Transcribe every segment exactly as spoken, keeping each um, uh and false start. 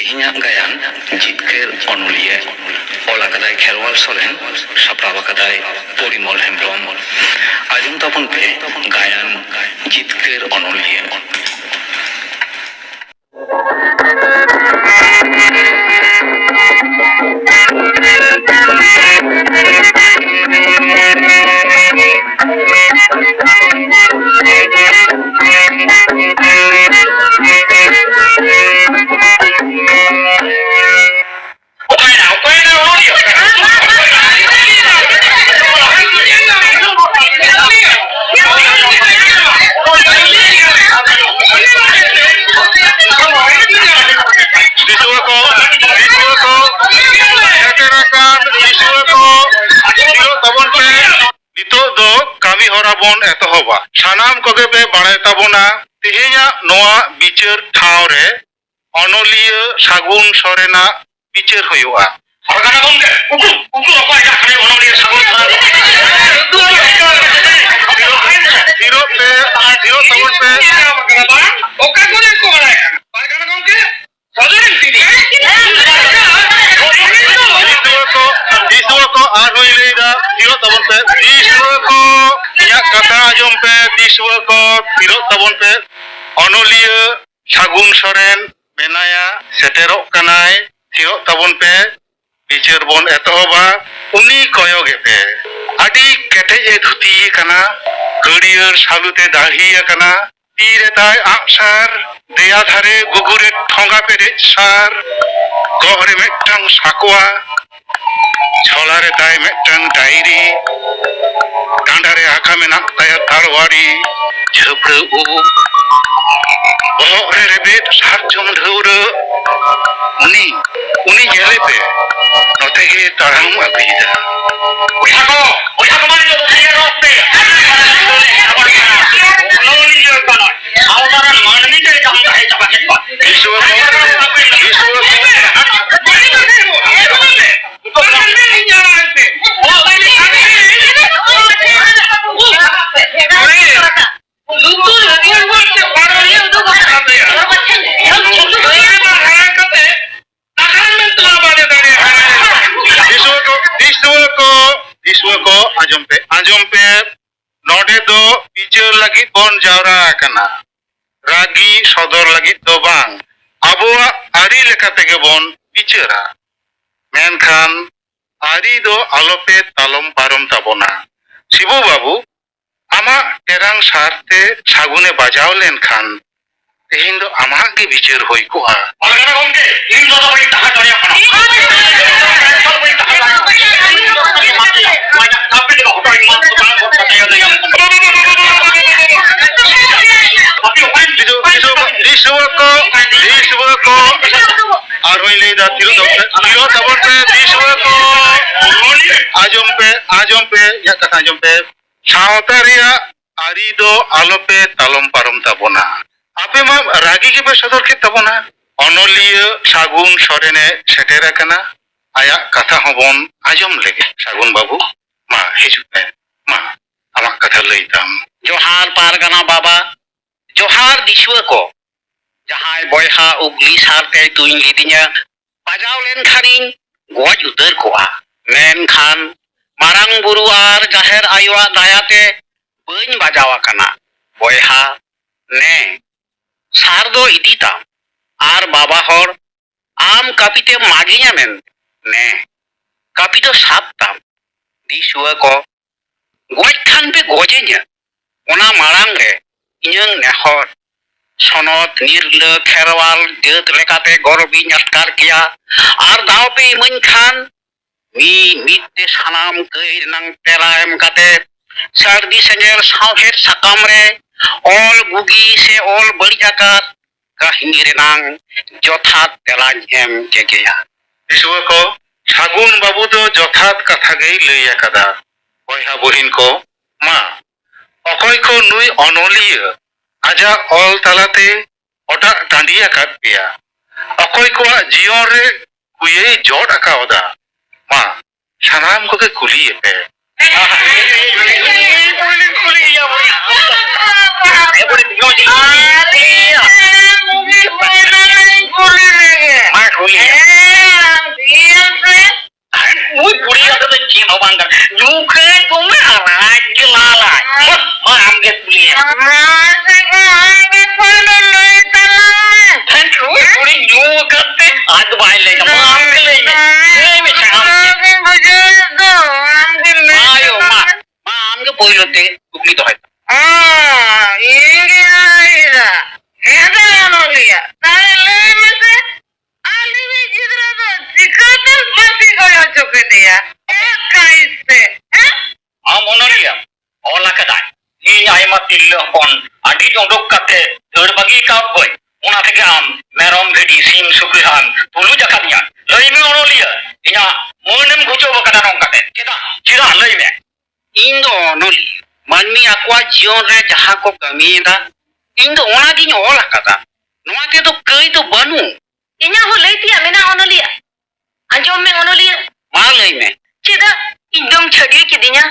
ᱤᱧᱟᱹᱜ ᱜᱟᱭᱟᱱ ᱡᱤᱛᱠᱟᱹᱨ ᱚᱱᱚᱞᱤᱭᱟᱹ᱾ ᱚᱞ ᱟᱠᱟᱫᱟᱭ ᱠᱷᱮᱨᱣᱟᱞ ᱥᱚᱨᱮᱱ, ᱥᱟᱯᱲᱟᱣ ᱟᱠᱟᱫᱟᱭ ᱯᱚᱨᱤᱢᱚᱞ ᱦᱮᱢᱵᱽᱨᱚᱢ᱾ ᱟᱸᱡᱚᱢ ᱛᱟᱵᱚᱱ ᱯᱮ ᱜᱟᱭᱟᱱ ᱡᱤᱛᱠᱟᱹᱨ ᱚᱱᱚᱞᱤᱭᱟᱹ᱾ ᱫᱤᱥᱩᱣᱟᱹ ᱠᱚ, ᱫᱤᱥᱩᱣᱟᱹ ᱠᱚ, ᱥᱮᱴᱮᱨ ᱟᱠᱟᱱ ᱫᱤᱥᱩᱣᱟᱹ ᱠᱚ, ᱛᱤᱸᱜᱩᱱ ᱛᱟᱵᱚᱱ ᱯᱮ᱾ ᱱᱤᱛᱚᱜ ᱫᱚ ᱠᱟᱹᱢᱤ ᱦᱚᱨᱟ ᱵᱚᱱ ᱮᱛᱚᱦᱚᱵᱟ᱾ ᱥᱟᱱᱟᱢ ᱠᱚᱜᱮ ᱯᱮ ᱵᱟᱲᱟᱭ ᱛᱟᱵᱚᱱᱟ, ᱛᱮᱦᱮᱧᱟᱜ ᱱᱚᱣᱟ ᱵᱤᱪᱟᱹᱨ ᱴᱷᱟᱶ ᱨᱮ ᱚᱱᱚᱞᱤᱭᱟᱹ ᱥᱟᱹᱜᱩᱱ ᱥᱚᱨᱮᱱᱟᱜ ᱵᱤᱪᱟᱹᱨ ᱦᱩᱭᱩᱜᱼᱟ᱾ ᱯᱟᱨᱜᱟᱱᱟ ᱜᱚᱢᱠᱮ, ᱩᱠᱩ, ᱩᱠᱩ ᱚᱠᱚᱭ ᱴᱟᱜ ᱠᱟᱱᱟᱭ ᱚᱱᱚᱞᱤᱭᱟᱹ ᱥᱟᱹᱜᱩᱱ ᱥᱚᱨᱮᱱ? ᱛᱷᱤᱨᱚᱜ ᱯᱮ, ᱛᱷᱤᱨᱚᱜ ᱛᱟᱵᱚᱱ ᱯᱮ᱾ ᱚᱠᱟ ᱠᱚᱨᱮ ᱠᱚ ᱵᱟᱲᱟᱭ ᱠᱟᱱᱟ? ᱯᱟᱨᱜᱟᱱᱟ ᱜᱚᱢᱠᱮ, ᱥᱚᱫᱚᱨᱮᱱ ᱛᱤᱱᱤ᱾ ᱫᱤᱥᱩᱣᱟᱹ ᱠᱚ, ᱟᱨᱦᱚᱸᱧ ᱞᱟᱹᱭᱫᱟ, ᱛᱷᱤᱨᱚᱜ ᱛᱟᱵᱚᱱ ᱯᱮ᱾ ᱫᱤᱥᱩᱣᱟᱹ ᱠᱚ, ᱤᱧᱟᱹᱜ ᱠᱟᱛᱷᱟ ᱟᱸᱡᱚᱢ ᱯᱮ᱾ ᱫᱤᱥᱩᱣᱟᱹ ᱠᱚ, ᱛᱷᱤᱨᱚᱜ ᱛᱟᱵᱚᱱ ᱯᱮ᱾ ᱚᱱᱚᱞᱤᱭᱟᱹ ᱥᱟᱹᱜᱩᱱ ᱥᱚᱨᱮᱱ ᱢᱮᱱᱟᱭᱟ, ᱥᱮᱴᱮᱨᱚᱜ ᱠᱟᱱᱟᱭ᱾ ᱛᱷᱤᱨᱚᱜ ᱛᱟᱵᱚᱱ ᱯᱮ, ᱵᱤᱪᱟᱹᱨ ᱵᱚᱱ ᱮᱛᱚᱦᱚᱵᱟ᱾ ᱩᱱᱤ ᱠᱚᱭᱚᱜᱮ ᱯᱮ, ᱟᱹᱰᱤ ᱠᱮᱴᱮᱡ ᱮ ᱫᱷᱩᱛᱤ ᱟᱠᱟᱱᱟ, ᱦᱟᱹᱨᱭᱟᱹᱲ ᱥᱟᱹᱞᱩ ᱛᱮ ᱫᱟᱲᱦᱤ ᱟᱠᱟᱱᱟ, ᱛᱤ ᱨᱮ ᱛᱟᱭ ᱟᱜᱼᱥᱟᱨ, ᱫᱮᱭᱟ ᱫᱷᱟᱨᱮ ᱜᱩᱜᱩ ᱨᱮ ᱴᱷᱚᱸᱜᱟ ᱯᱮᱨᱮᱡ ᱥᱟᱨ, ᱜᱚᱜ ᱨᱮ ᱢᱤᱫᱴᱟᱝ ᱥᱟᱠᱣᱟ, ᱡᱷᱚᱞᱟ ᱨᱮ ᱛᱟᱭ ᱢᱤᱫᱴᱟᱝ ᱰᱟᱭᱨᱤ, ᱰᱟᱸᱰᱟ ᱨᱮ ᱟᱠᱟ ᱢᱮᱱᱟᱜ ᱛᱟᱭᱟ ᱛᱟᱲᱣᱟᱲᱤ, ᱡᱷᱟᱹᱯᱲᱟᱹ ᱩᱵ, ᱵᱚᱦᱚᱜ ᱨᱮ ᱨᱮᱵᱮᱫ ᱥᱟᱨᱡᱚᱢ ᱰᱷᱟᱹᱣᱨᱟᱹᱜ᱾ ᱩᱱᱤ, ᱩᱱᱤ ᱧᱮᱞᱮ ᱯᱮ, ᱱᱚᱛᱮ ᱜᱮ ᱛᱟᱲᱟᱢ ᱟᱹᱜᱩᱭᱮᱫᱟ᱾ ᱵᱚᱭᱦᱟ ᱠᱚ, ᱵᱚᱭᱦᱟ ᱠᱚ, ᱢᱟ ᱱᱤᱛᱚᱜ ᱫᱚ ᱥᱟᱹᱨᱤ ᱨᱚᱲ ᱯᱮ᱾ ᱟᱵᱚ ᱨᱮᱱ ᱢᱟᱹᱱᱢᱤ ᱜᱮ ᱡᱟᱦᱟᱸ ᱠᱚ ᱦᱮᱡ ᱪᱟᱵᱟ ᱠᱮᱫ ᱠᱚᱣᱟ᱾ ᱫᱤᱥᱩᱣᱟᱹ ᱠᱚ, ᱫᱤᱥᱩᱣᱟᱹ ᱠᱚ᱾ ᱟᱸᱡᱚᱢ ᱯᱮ, ᱟᱸᱡᱚᱢ ᱯᱮ, ᱱᱚᱰᱮ ᱫᱚ ᱵᱤᱪᱟᱹᱨ ᱞᱟᱹᱜᱤᱫ ᱵᱚᱱ ᱡᱟᱣᱨᱟ ᱟᱠᱟᱱᱟ, ᱨᱟᱹᱜᱤ ᱥᱚᱫᱚᱨ ᱞᱟᱹᱜᱤᱫ ᱫᱚ ᱵᱟᱝ᱾ ᱟᱵᱚᱣᱟᱜ ᱟᱹᱨᱤ ᱞᱮᱠᱟ ᱛᱮᱜᱮ ᱵᱚᱱ ᱵᱤᱪᱟᱹᱨᱟ᱾ ᱢᱮᱱᱠᱷᱟᱱ ᱟᱹᱨᱤ ᱫᱚ ᱟᱞᱚᱯᱮ ᱛᱟᱞᱚᱢ ᱯᱟᱨᱚᱢ ᱛᱟᱵᱚᱱᱟ᱾ ᱥᱤᱵᱩ ᱵᱟᱹᱵᱩ, ᱟᱢᱟᱜ ᱴᱮᱨᱟᱝ ᱥᱟᱨᱛᱮ ᱥᱟᱹᱜᱩᱱᱮ ᱵᱟᱡᱟᱣ ᱞᱮᱱᱠᱷᱟᱱ ᱛᱮᱦᱮᱧ ᱫᱚ ᱟᱢᱟᱜ ᱜᱮ ᱵᱤᱪᱟᱹᱨ ᱦᱩᱭ ᱠᱚᱜᱼᱟ᱾ ᱯᱟᱨᱜᱟᱱᱟ ᱜᱚᱢᱠᱮ, ᱤᱧ ᱫᱚ ᱵᱟᱹᱧ ᱛᱟᱦᱮᱸ ᱫᱟᱲᱮᱭᱟᱜ ᱠᱟᱱᱟ᱾ ᱤᱧ ᱫᱚ ᱵᱟᱹᱧ ᱛᱟᱦᱮᱸ ᱫᱟᱲᱮᱭᱟᱜ ᱠᱟᱱᱟ᱾ ᱫᱤᱥᱩᱣᱟᱹ ᱠᱚ, ᱫᱤᱥᱩᱣᱟᱹ ᱠᱚ, ᱟᱨᱦᱚᱸᱧ ᱞᱟᱹᱭᱫᱟ, ᱛᱤᱨᱚᱜ ᱛᱟᱵᱚᱱ ᱯᱮ, ᱛᱤᱨᱚᱜ ᱛᱟᱵᱚᱱ ᱯᱮ, ᱫᱤᱥᱩᱣᱟᱹ ᱠᱚ, ᱟᱸᱡᱚᱢ ᱯᱮ, ᱟᱸᱡᱚᱢ ᱯᱮ, ᱤᱧᱟᱹᱜ ᱠᱟᱛᱷᱟ ᱟᱸᱡᱚᱢ ᱯᱮ᱾ ᱥᱟᱶᱛᱟ ᱨᱮᱭᱟᱜ ᱟᱹᱨᱤ ᱫᱚ ᱟᱞᱚᱯᱮ ᱛᱟᱞᱚᱢ ᱯᱟᱨᱚᱢ ᱛᱟᱵᱚᱱᱟ᱾ ᱟᱯᱮ ᱢᱟ ᱨᱟᱹᱜᱤ ᱜᱮᱯᱮ ᱥᱚᱫᱚᱨ ᱠᱮᱫ ᱛᱟᱵᱚᱱᱟ᱾ ᱚᱱᱚᱞᱤᱭᱟᱹ ᱥᱟᱹᱜᱩᱱ ᱥᱚᱨᱮᱱᱮ ᱥᱮᱴᱮᱨ ᱟᱠᱟᱱᱟ, ᱟᱭᱟᱜ ᱠᱟᱛᱷᱟ ᱦᱚᱸᱵᱚᱱ ᱟᱸᱡᱚᱢ ᱞᱮᱜᱮ᱾ ᱥᱟᱹᱜᱩᱱ ᱵᱟᱹᱵᱩ, ᱢᱟ ᱦᱤᱡᱩᱜ ᱢᱮ, ᱢᱟ ᱟᱢᱟᱜ ᱠᱟᱛᱷᱟ ᱞᱟᱹᱭ ᱛᱟᱢ᱾ ᱡᱚᱦᱟᱨ ᱯᱟᱨᱜᱟᱱᱟ ᱵᱟᱵᱟ, ᱡᱚᱦᱟᱨ ᱫᱤᱥᱩᱣᱟᱹ ᱠᱚ᱾ ᱡᱟᱦᱟᱸᱭ ᱵᱚᱭᱦᱟ ᱩᱜᱽᱞᱤ ᱥᱟᱨ ᱛᱮᱭ ᱛᱩᱧ ᱞᱤᱫᱤᱧᱟ, ᱵᱟᱡᱟᱣ ᱞᱮᱱᱠᱷᱟᱱᱤᱧ ᱜᱚᱡ ᱩᱛᱟᱹᱨ ᱠᱚᱜᱼᱟ᱾ ᱢᱮᱱᱠᱷᱟᱱ ᱢᱟᱨᱟᱝ ᱵᱩᱨᱩ ᱟᱨ ᱡᱟᱦᱮᱨ ᱟᱭᱳᱣᱟᱜ ᱫᱟᱭᱟᱛᱮ ᱵᱟᱹᱧ ᱵᱟᱡᱟᱣ ᱟᱠᱟᱱᱟ᱾ ᱵᱚᱭᱦᱟ, ᱱᱮ, ᱥᱟᱨ ᱫᱚ ᱤᱫᱤ ᱛᱟᱢ᱾ ᱟᱨ ᱵᱟᱵᱟ ᱦᱚᱲ, ᱟᱢ ᱠᱟᱹᱯᱤ ᱛᱮᱢ ᱢᱟᱜᱤᱧᱟ ᱢᱮᱱᱛᱮ, ᱱᱮ, ᱠᱟᱹᱯᱤ ᱫᱚ ᱥᱟᱵ ᱛᱟᱢ᱾ ᱫᱤᱥᱩᱣᱟᱹ ᱠᱚ, ᱜᱚᱡ ᱠᱷᱟᱱ ᱯᱮ ᱜᱚᱡᱮᱧᱟ, ᱚᱱᱟ ᱢᱟᱲᱟᱝ ᱨᱮ ᱤᱧᱟᱹᱝ ᱱᱮᱦᱚᱨ, ᱥᱚᱱᱚᱛ ᱱᱤᱨᱞᱟᱹ ᱠᱷᱮᱨᱣᱟᱞ ᱡᱟᱹᱛ ᱞᱮᱠᱟᱛᱮ ᱜᱚᱨᱚᱵᱤᱧ ᱟᱴᱠᱟᱨ ᱠᱮᱭᱟ᱾ ᱟᱨ ᱫᱟᱣ ᱯᱮ ᱤᱢᱟᱹᱧ ᱠᱷᱟᱱ, ᱢᱤᱫ ᱢᱤᱫ ᱛᱮ ᱥᱟᱱᱟᱢ ᱠᱟᱹᱭ ᱨᱮᱱᱟᱝ ᱛᱮᱞᱟ ᱮᱢ ᱠᱟᱛᱮ, ᱥᱟᱹᱨᱫᱤ ᱥᱮᱸᱜᱮᱞ ᱥᱟᱶᱦᱮᱫ ᱥᱟᱠᱟᱢ ᱨᱮ ᱚᱞ ᱵᱩᱜᱤ ᱥᱮ ᱚᱞ ᱵᱟᱹᱲᱤᱡ ᱟᱠᱟᱫ ᱠᱟᱹᱦᱱᱤ ᱨᱮᱱᱟᱝ ᱡᱚᱛᱷᱟᱛ ᱛᱮᱞᱟᱧ ᱮᱢ ᱠᱮᱜᱮᱭᱟ᱾ ᱫᱤᱥᱩᱣᱟᱹ ᱠᱚ, ᱥᱟᱹᱜᱩᱱ ᱵᱟᱹᱵᱩ ᱫᱚ ᱡᱚᱛᱷᱟᱛ ᱠᱟᱛᱷᱟ ᱜᱮᱭ ᱞᱟᱹᱭ ᱟᱠᱟᱫᱟ᱾ ᱵᱚᱭᱦᱟ ᱵᱩᱦᱤᱱ ᱠᱚ, ᱢᱟ, ᱚᱠᱚᱭ ᱠᱚ ᱱᱩᱭ ᱚᱱᱚᱞᱤᱭᱟᱹ ᱟᱡᱟᱜ ᱚᱞ ᱛᱟᱞᱟᱛᱮ ᱚᱴᱟᱜ ᱴᱟᱺᱰᱤ ᱟᱠᱟᱫ ᱯᱮᱭᱟ? ᱚᱠᱚᱭ ᱠᱚᱣᱟᱜ ᱡᱤᱭᱚᱱ ᱨᱮ ᱠᱩᱭᱟᱹᱭ ᱡᱚᱫ ᱟᱠᱟᱣᱫᱟ? ᱢᱟ, ᱥᱟᱱᱟᱢ ᱠᱚᱜᱮ ᱠᱩᱞᱤᱭᱮᱯᱮ᱾ ᱢᱟ, ᱠᱩᱞᱤ᱾ ᱱᱩᱭ ᱠᱩᱲᱤ ᱟᱫᱚ ᱫᱚ ᱪᱮᱫ ᱦᱚᱸ ᱵᱟᱝ ᱠᱟᱱᱟ᱾ ᱧᱩ ᱠᱟᱹᱡ ᱠᱟᱛᱮ ᱟᱡ ᱫᱚ ᱵᱟᱭ ᱞᱟᱹᱭ ᱫᱟ᱾ ᱢᱟ ᱟᱢ ᱜᱮ ᱞᱟᱹᱭ ᱢᱮ᱾ ᱞᱟᱹᱭ ᱢᱮᱥᱮ ᱟᱢ ᱜᱮ᱾ ᱚᱱᱟᱜᱤᱧ ᱵᱩᱡᱷᱟᱹᱣᱮᱫ ᱫᱚ, ᱟᱢ ᱜᱮ ᱞᱟᱹᱭ ᱢᱟ ᱟᱭᱳ, ᱛᱟᱞᱟᱝ ᱢᱟ, ᱢᱮ᱾ ᱢᱟ ᱟᱢ ᱜᱮ ᱯᱳᱭᱞᱳ ᱛᱮ ᱠᱩᱠᱞᱤ ᱫᱚᱦᱚᱭ ᱢᱮ᱾ ᱚ, ᱤᱧ ᱜᱮ ᱞᱟᱹᱭ ᱫᱟ᱾ ᱦᱮᱸ ᱫᱟ ᱚᱱᱚᱞᱤᱭᱟᱹ, ᱛᱟᱦᱞᱮ ᱞᱟᱹᱭ ᱢᱮᱥᱮ, ᱟᱞᱮ ᱨᱤᱡ ᱜᱤᱫᱽᱨᱟᱹ ᱫᱚ ᱪᱤᱠᱟᱹᱛᱮ ᱯᱟᱹᱥᱤ ᱜᱚᱡ ᱦᱚᱪᱚ ᱠᱮᱫᱮᱭᱟ? ᱪᱮᱫ ᱠᱟᱭᱤᱥ ᱛᱮ? ᱦᱮᱸ? ᱟᱢ ᱚᱱᱚᱞᱤᱭᱟᱹ, ᱚᱞ ᱟᱠᱟᱫᱟᱭ, ᱤᱧ ᱟᱭᱢᱟ ᱛᱤᱨᱞᱟᱹ ᱦᱚᱯᱚᱱ ᱟᱹᱰᱤ ᱩᱰᱩᱠ ᱠᱟᱛᱮ ᱫᱟᱹᱲ ᱵᱟᱹᱜᱤ ᱠᱟᱜ ᱠᱚᱣᱟᱹᱧ᱾ ᱚᱱᱟ ᱛᱮᱜᱮ ᱟᱢ ᱢᱮᱨᱚᱢ, ᱵᱷᱤᱰᱤ, ᱥᱤᱢ, ᱥᱩᱠᱨᱤ ᱦᱚᱸᱢ ᱛᱩᱞᱩᱡ ᱟᱠᱟᱫᱤᱧᱟ᱾ ᱞᱟᱹᱭ ᱢᱮ ᱚᱱᱚᱞᱤᱭᱟᱹ, ᱤᱧᱟᱜ ᱢᱟᱹᱱᱮᱢ ᱜᱷᱩᱪᱟᱹᱣ ᱟᱠᱟᱫᱟ ᱱᱚᱝᱠᱟᱛᱮ᱾ ᱪᱮᱫᱟᱜ? ᱪᱮᱫᱟᱜ? ᱞᱟᱹᱭ ᱢᱮ᱾ ᱤᱧ ᱫᱚ ᱚᱱᱚᱞᱤᱭᱟᱹ, ᱢᱟᱹᱱᱢᱤ ᱟᱠᱚᱣᱟᱜ ᱡᱤᱭᱚᱱ ᱨᱮ ᱡᱟᱦᱟᱸ ᱠᱚ ᱠᱟᱹᱢᱤᱭᱮᱫᱟ, ᱤᱧ ᱫᱚ ᱚᱱᱟᱜᱤᱧ ᱚᱞ ᱟᱠᱟᱫᱟ᱾ ᱱᱚᱣᱟ ᱛᱮᱫᱚ ᱠᱟᱹᱭ ᱫᱚ ᱵᱟᱹᱱᱩᱜ᱾ ᱤᱧᱟᱜ ᱦᱚᱸ ᱞᱟᱹᱭ ᱛᱮᱭᱟᱜ ᱢᱮᱱᱟᱜᱼᱟ ᱚᱱᱚᱞᱤᱭᱟᱹ᱾ ᱟᱸᱡᱚᱢ ᱢᱮ ᱚᱱᱚᱞᱤᱭᱟᱹ᱾ ᱢᱟ ᱞᱟᱹᱭ ᱢᱮ᱾ ᱪᱮᱫᱟᱜ ᱤᱧ ᱫᱚᱢ ᱪᱷᱟᱹᱰᱣᱤ ᱠᱤᱫᱤᱧᱟ?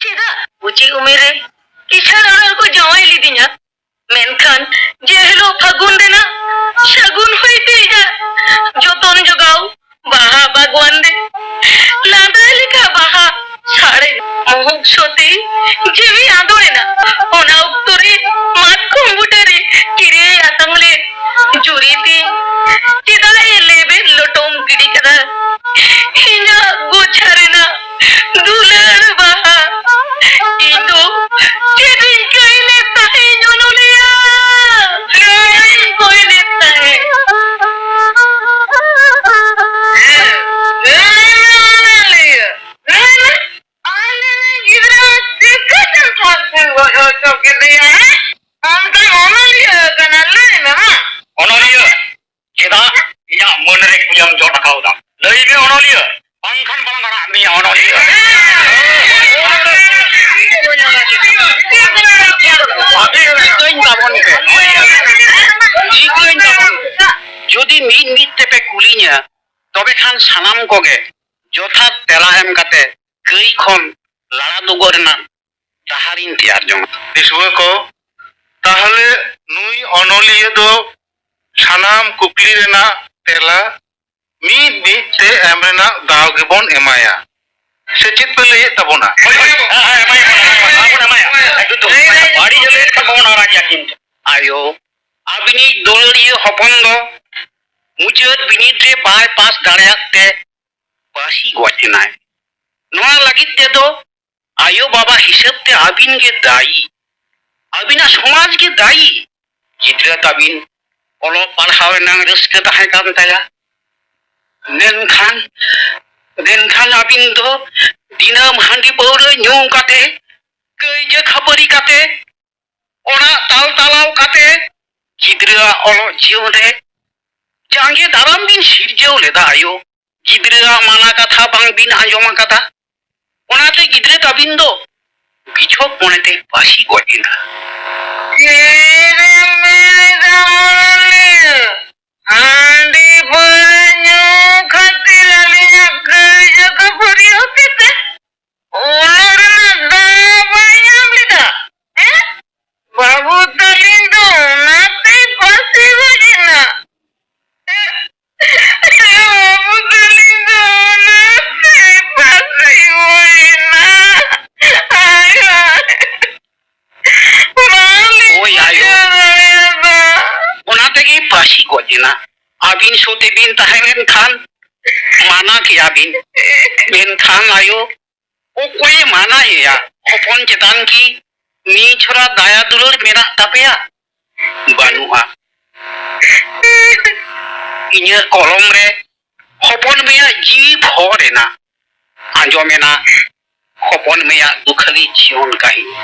ᱪᱮᱫᱟᱜ ᱵᱩᱪᱤ ᱩᱢᱮᱨ ᱨᱮ ᱠᱤᱥᱟᱹᱬ ᱚᱲᱟᱜ ᱨᱮᱠᱚ ᱡᱟᱶᱟᱭ ᱞᱤᱫᱤᱧᱟ? ᱢᱮᱱᱠᱷᱟᱱ ᱡᱮ ᱦᱤᱞᱳᱜ ᱯᱷᱟᱹᱜᱩᱱ ᱨᱮᱱᱟᱜ ᱥᱟᱹᱜᱩᱱ ᱦᱚᱭ ᱛᱮ ᱤᱧᱟᱜ ᱡᱚᱛᱚᱱ ᱡᱚᱜᱟᱣ ᱵᱟᱦᱟ ᱵᱟᱜᱽᱣᱟᱱ ᱨᱮ ᱞᱟᱸᱫᱟ ᱞᱮᱠᱟ ᱵᱟᱦᱟ ᱥᱟᱲᱮ ᱢᱚᱦᱚᱠ ᱥᱚᱛᱮ ᱡᱤᱣᱤ ᱟᱸᱫᱳᱲ ᱮᱱᱟ᱾ ᱚᱱᱟ ᱚᱠᱛᱚ ᱨᱮ ᱢᱟᱛᱠᱚᱢ ᱵᱩᱴᱟᱹ ᱨᱮ ᱠᱤᱨᱤ ᱟᱛᱟᱝ ᱞᱮ ᱡᱩᱨᱤ ᱛᱮ ᱪᱮᱫᱟᱜ ᱮ ᱞᱮᱵᱮᱫ ᱞᱚᱴᱚᱢ ᱜᱤᱰᱤ ᱠᱟᱫᱟ ᱤᱧᱟᱜ ᱜᱚᱪᱷᱟ ᱨᱮᱱᱟᱜ ᱫᱩᱞᱟᱹᱲ ᱵᱟᱦᱟ? ᱤᱧ ᱫᱚ ᱪᱮᱫ ᱤᱧ ᱠᱟᱹᱭ ᱞᱮᱫ ᱛᱟᱦᱮᱸᱧ ᱚᱱᱚᱞᱤᱭᱟᱹ? ᱪᱮᱫ ᱤᱧ ᱠᱟᱹᱭ ᱞᱮᱫ ᱛᱟᱦᱮᱸᱧ? ᱦᱮᱸ, ᱞᱟᱹᱭ ᱢᱮ ᱚᱱᱚᱞᱤᱭᱟᱹ, ᱞᱟᱹᱭ ᱢᱮ᱾ ᱟᱞᱮ ᱨᱮᱱ ᱜᱤᱫᱽᱨᱟᱹ ᱪᱤᱠᱟᱹᱛᱮᱢ ᱯᱷᱟᱹᱥᱤ ᱜᱚᱡ ᱦᱚᱪᱚ ᱠᱮᱫᱮᱭᱟ, ᱦᱮᱸ? ᱟᱢ ᱫᱚᱢ ᱚᱱᱚᱞᱤᱭᱟᱹ ᱠᱟᱱᱟ, ᱞᱟᱹᱭ ᱢᱮ ᱢᱟ᱾ ᱚᱱᱚᱞᱤᱭᱟᱹ, ᱪᱮᱫᱟᱜ ᱤᱧᱟᱜ ᱢᱟᱹᱱ ᱨᱮ ᱠᱩᱭᱟᱹᱢ ᱡᱚᱫ ᱟᱠᱟᱣᱫᱟ? ᱞᱟᱹᱭ ᱢᱮ ᱚᱱᱚᱞᱤᱭᱟᱹ, ᱵᱟᱝᱠᱷᱟᱱ ᱵᱟᱝ ᱟᱲᱟᱜ ᱢᱮᱭᱟ ᱚᱱᱚᱞᱤᱭᱟᱹ᱾ ᱵᱷᱟᱵᱤ ᱴᱷᱤᱠᱟᱹᱧ ᱛᱟᱵᱚᱱ ᱯᱮ, ᱴᱷᱤᱠᱟᱹᱧ ᱛᱟᱵᱚᱱ ᱯᱮ᱾ ᱡᱩᱫᱤ ᱢᱤᱫ ᱢᱤᱫ ᱛᱮᱯᱮ ᱠᱩᱞᱤᱧᱟ, ᱛᱚᱵᱮ ᱠᱷᱟᱱ ᱥᱟᱱᱟᱢ ᱠᱚᱜᱮ ᱡᱚᱛᱷᱟᱛ ᱛᱮᱞᱟ ᱮᱢ ᱠᱟᱛᱮ ᱠᱟᱹᱭ ᱠᱷᱚᱱ ᱞᱟᱲᱟ ᱫᱩᱜᱚᱜ ᱨᱮᱱᱟᱜ ᱰᱟᱦᱟᱨᱤᱧ ᱛᱮᱭᱟᱨ ᱡᱚᱝᱟ᱾ ᱫᱤᱥᱩᱣᱟᱹ ᱠᱚ, ᱛᱟᱦᱞᱮ ᱱᱩᱭ ᱚᱱᱚᱞᱤᱭᱟᱹ ᱫᱚ ᱥᱟᱱᱟᱢ ᱠᱩᱠᱞᱤ ᱨᱮᱱᱟᱜ ᱛᱮᱞᱟ ᱢᱤᱫ ᱢᱤᱫ ᱛᱮ ᱮᱢ ᱨᱮᱱᱟᱜ ᱫᱟᱣ ᱜᱮᱵᱚᱱ ᱮᱢᱟᱭᱟ᱾ ᱥᱮ ᱪᱮᱫ ᱯᱮ ᱞᱟᱹᱭᱮᱫ ᱛᱟᱵᱚᱱᱟ? ᱦᱳᱭ, ᱦᱳᱭ, ᱦᱮᱸ, ᱦᱮᱸ, ᱮᱢᱟᱭᱟ, ᱮᱢᱟᱭᱟ, ᱮᱢᱟᱭᱟ, ᱮᱢᱟᱭᱟ᱾ ᱮᱠᱫᱚᱢ, ᱮᱠᱫᱚᱢ᱾ ᱵᱟᱹᱲᱤᱡ ᱮ ᱞᱟᱹᱭᱮᱫ ᱠᱷᱟᱱ ᱵᱚᱱ ᱟᱲᱟᱜᱮᱭᱟ ᱠᱤᱱᱛᱩ᱾ ᱟᱭᱳ, ᱟᱹᱵᱤᱱᱤᱡ ᱫᱩᱞᱟᱹᱲᱤᱭᱟᱹ ᱦᱚᱯᱚᱱ ᱫᱚ ᱢᱩᱪᱟᱹᱫ ᱵᱤᱱᱤᱰ ᱨᱮ ᱵᱟᱭ ᱯᱟᱥ ᱫᱟᱲᱮᱭᱟᱜ ᱛᱮ ᱯᱟᱹᱥᱤ ᱜᱚᱡ ᱮᱱᱟᱭ᱾ ᱱᱚᱣᱟ ᱞᱟᱹᱜᱤᱫ ᱛᱮᱫᱚ ᱟᱭᱳ ᱵᱟᱵᱟ ᱦᱤᱥᱟᱹᱵ ᱛᱮ ᱟᱹᱵᱤᱱ ᱜᱮ ᱫᱟᱭᱤ᱾ ᱟᱹᱵᱤᱱᱟᱜ ᱥᱚᱢᱟᱡᱽ ᱜᱮ ᱫᱟᱭᱤ᱾ ᱜᱤᱫᱽᱨᱟᱹ ᱛᱟᱵᱤᱱ ᱚᱞᱚᱜ ᱯᱟᱲᱦᱟᱣ ᱨᱮᱱᱟᱜ ᱨᱟᱹᱥᱠᱟᱹ ᱛᱟᱦᱮᱸ ᱠᱟᱱ ᱛᱟᱭᱟ, ᱢᱮᱱᱠᱷᱟᱱ ᱢᱮᱱᱠᱷᱟᱱ ᱟᱹᱵᱤᱱ ᱫᱚ ᱫᱤᱱᱟᱹᱢ ᱦᱟᱺᱰᱤ ᱯᱟᱹᱣᱨᱟᱹ ᱧᱩ ᱠᱟᱛᱮ, ᱠᱟᱹᱭᱡᱟᱹ ᱠᱷᱟᱹᱯᱟᱹᱨᱤ ᱠᱟᱛᱮ, ᱚᱲᱟᱜ ᱛᱟᱞ ᱛᱟᱞᱟᱣ ᱠᱟᱛᱮ ᱜᱤᱫᱽᱨᱟᱹᱣᱟᱜ ᱚᱞᱚᱜ ᱡᱤᱭᱚᱱ ᱨᱮ ᱡᱟᱸᱜᱮ ᱫᱟᱨᱟᱢ ᱵᱤᱱ ᱥᱤᱨᱡᱟᱹᱣ ᱞᱮᱫᱟ ᱟᱭᱳ᱾ ᱜᱤᱫᱽᱨᱟᱹᱣᱟᱜ ᱢᱟᱱᱟ ᱠᱟᱛᱷᱟ ᱵᱟᱝ ᱵᱤᱱ ᱟᱸᱡᱚᱢ ᱟᱠᱟᱫᱟ᱾ ᱚᱱᱟᱛᱮ ᱜᱤᱫᱽᱨᱟᱹ ᱛᱟᱵᱤᱱ ᱫᱚ ᱵᱤᱪᱷᱚᱠ ᱢᱚᱱᱮᱛᱮ ᱯᱟᱹᱥᱤ ᱜᱚᱡ ᱮᱱᱟ᱾ ᱦᱟᱺᱰᱤ ᱯᱟᱹᱣᱨᱟᱹ ᱧᱩ ᱠᱷᱟᱹᱛᱤᱨ ᱟᱹᱞᱤᱧᱟᱜ ᱠᱟᱹᱭᱡᱟᱹ ᱠᱷᱟᱹᱯᱟᱹᱨᱤ ᱦᱚᱛᱮᱛᱮ ᱚᱞᱚᱜ ᱨᱮᱱᱟᱜ ᱫᱟᱣ ᱵᱟᱭ ᱧᱟᱢ ᱞᱮᱫᱟ᱾ ᱦᱮᱸ? ᱵᱟᱹᱵᱩ ᱛᱟᱹᱞᱤᱧ ᱫᱚ ᱚᱱᱟᱛᱮᱭ ᱯᱟᱹᱥᱤ ᱜᱚᱡ ᱮᱱᱟ᱾ ᱵᱟᱹᱵᱩ ᱛᱟᱹᱞᱤᱧ ᱫᱚ ᱚᱱᱟᱛᱮᱭ ᱯᱟᱹᱥᱤ ᱜᱚᱡ ᱮᱱᱟ᱾ ᱦᱟᱭ, ᱦᱟᱭ᱾ ᱵᱟᱝᱞᱤᱧ ᱦᱳᱭ, ᱟᱭᱳ᱾ ᱵᱩᱡᱷᱟᱹᱣ ᱫᱟᱲᱮᱭᱟᱫᱟ᱾ ᱚᱱᱟ ᱛᱮᱜᱮ ᱯᱟᱹᱥᱤ ᱜᱚᱡ ᱮᱱᱟ᱾ ᱟᱹᱵᱤᱱ ᱥᱩᱫᱷ ᱵᱤᱱ ᱛᱟᱦᱮᱸ ᱞᱮᱱᱠᱷᱟᱱ ᱢᱟᱱᱟ ᱠᱮᱭᱟ ᱵᱤᱱ᱾ ᱢᱮᱱᱠᱷᱟᱱ ᱟᱭᱳ, ᱚᱠᱚᱭᱮ ᱢᱟᱱᱟᱭᱮᱭᱟ? ᱦᱚᱯᱚᱱ ᱪᱮᱛᱟᱱ ᱠᱤ ᱱᱤᱪᱷᱚᱨᱟ ᱫᱟᱭᱟ ᱫᱩᱞᱟᱹᱲ ᱢᱮᱱᱟᱜ ᱛᱟᱯᱮᱭᱟ? ᱵᱟᱹᱱᱩᱜᱼᱟ᱾ ᱤᱧᱟᱹᱜ ᱠᱚᱞᱚᱢ ᱨᱮ ᱦᱚᱯᱚᱱ ᱢᱮᱭᱟᱜ ᱡᱤᱣᱤ ᱵᱷᱚᱨ ᱮᱱᱟ᱾ ᱟᱸᱡᱚᱢ ᱮᱱᱟ ᱦᱚᱯᱚᱱ ᱢᱮᱭᱟᱜ ᱫᱩᱠᱷᱟᱹᱞᱤ ᱡᱤᱭᱚᱱ ᱠᱟᱹᱦᱤᱱᱤ᱾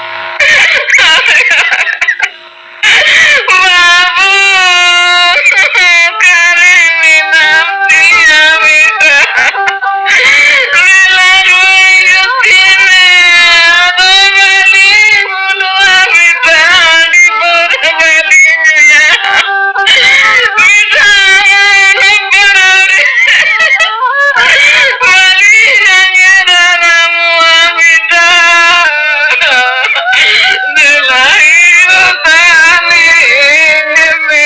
ᱵᱟᱹᱵᱩ, ᱚᱠᱟᱨᱮ ᱢᱮᱱᱟᱢ ᱛᱤᱧᱟ ᱵᱮᱴᱟ? ᱢᱮᱞᱟ ᱨᱩᱣᱟᱹᱲ ᱦᱤᱡᱩᱜ ᱢᱮ, ᱟᱫᱚ ᱵᱟᱹᱞᱤᱧ ᱵᱚᱞᱚᱜᱼᱟ ᱵᱮᱴᱟ, ᱦᱟᱺᱰᱤ ᱯᱟᱹᱣᱨᱟᱹ ᱵᱟᱹᱞᱤᱧ ᱧᱩᱭᱟ ᱵᱮᱴᱟ, ᱟᱢᱟᱜ ᱦᱚᱯᱚᱱ ᱨᱮ ᱵᱟᱹᱞᱤᱧ ᱡᱟᱸᱜᱮ ᱫᱟᱨᱟᱢᱚᱜᱼᱟ ᱵᱮᱴᱟ᱾ ᱫᱮᱞᱟ ᱦᱤᱡᱩᱜ ᱛᱟᱞᱤᱧ ᱢᱮ᱾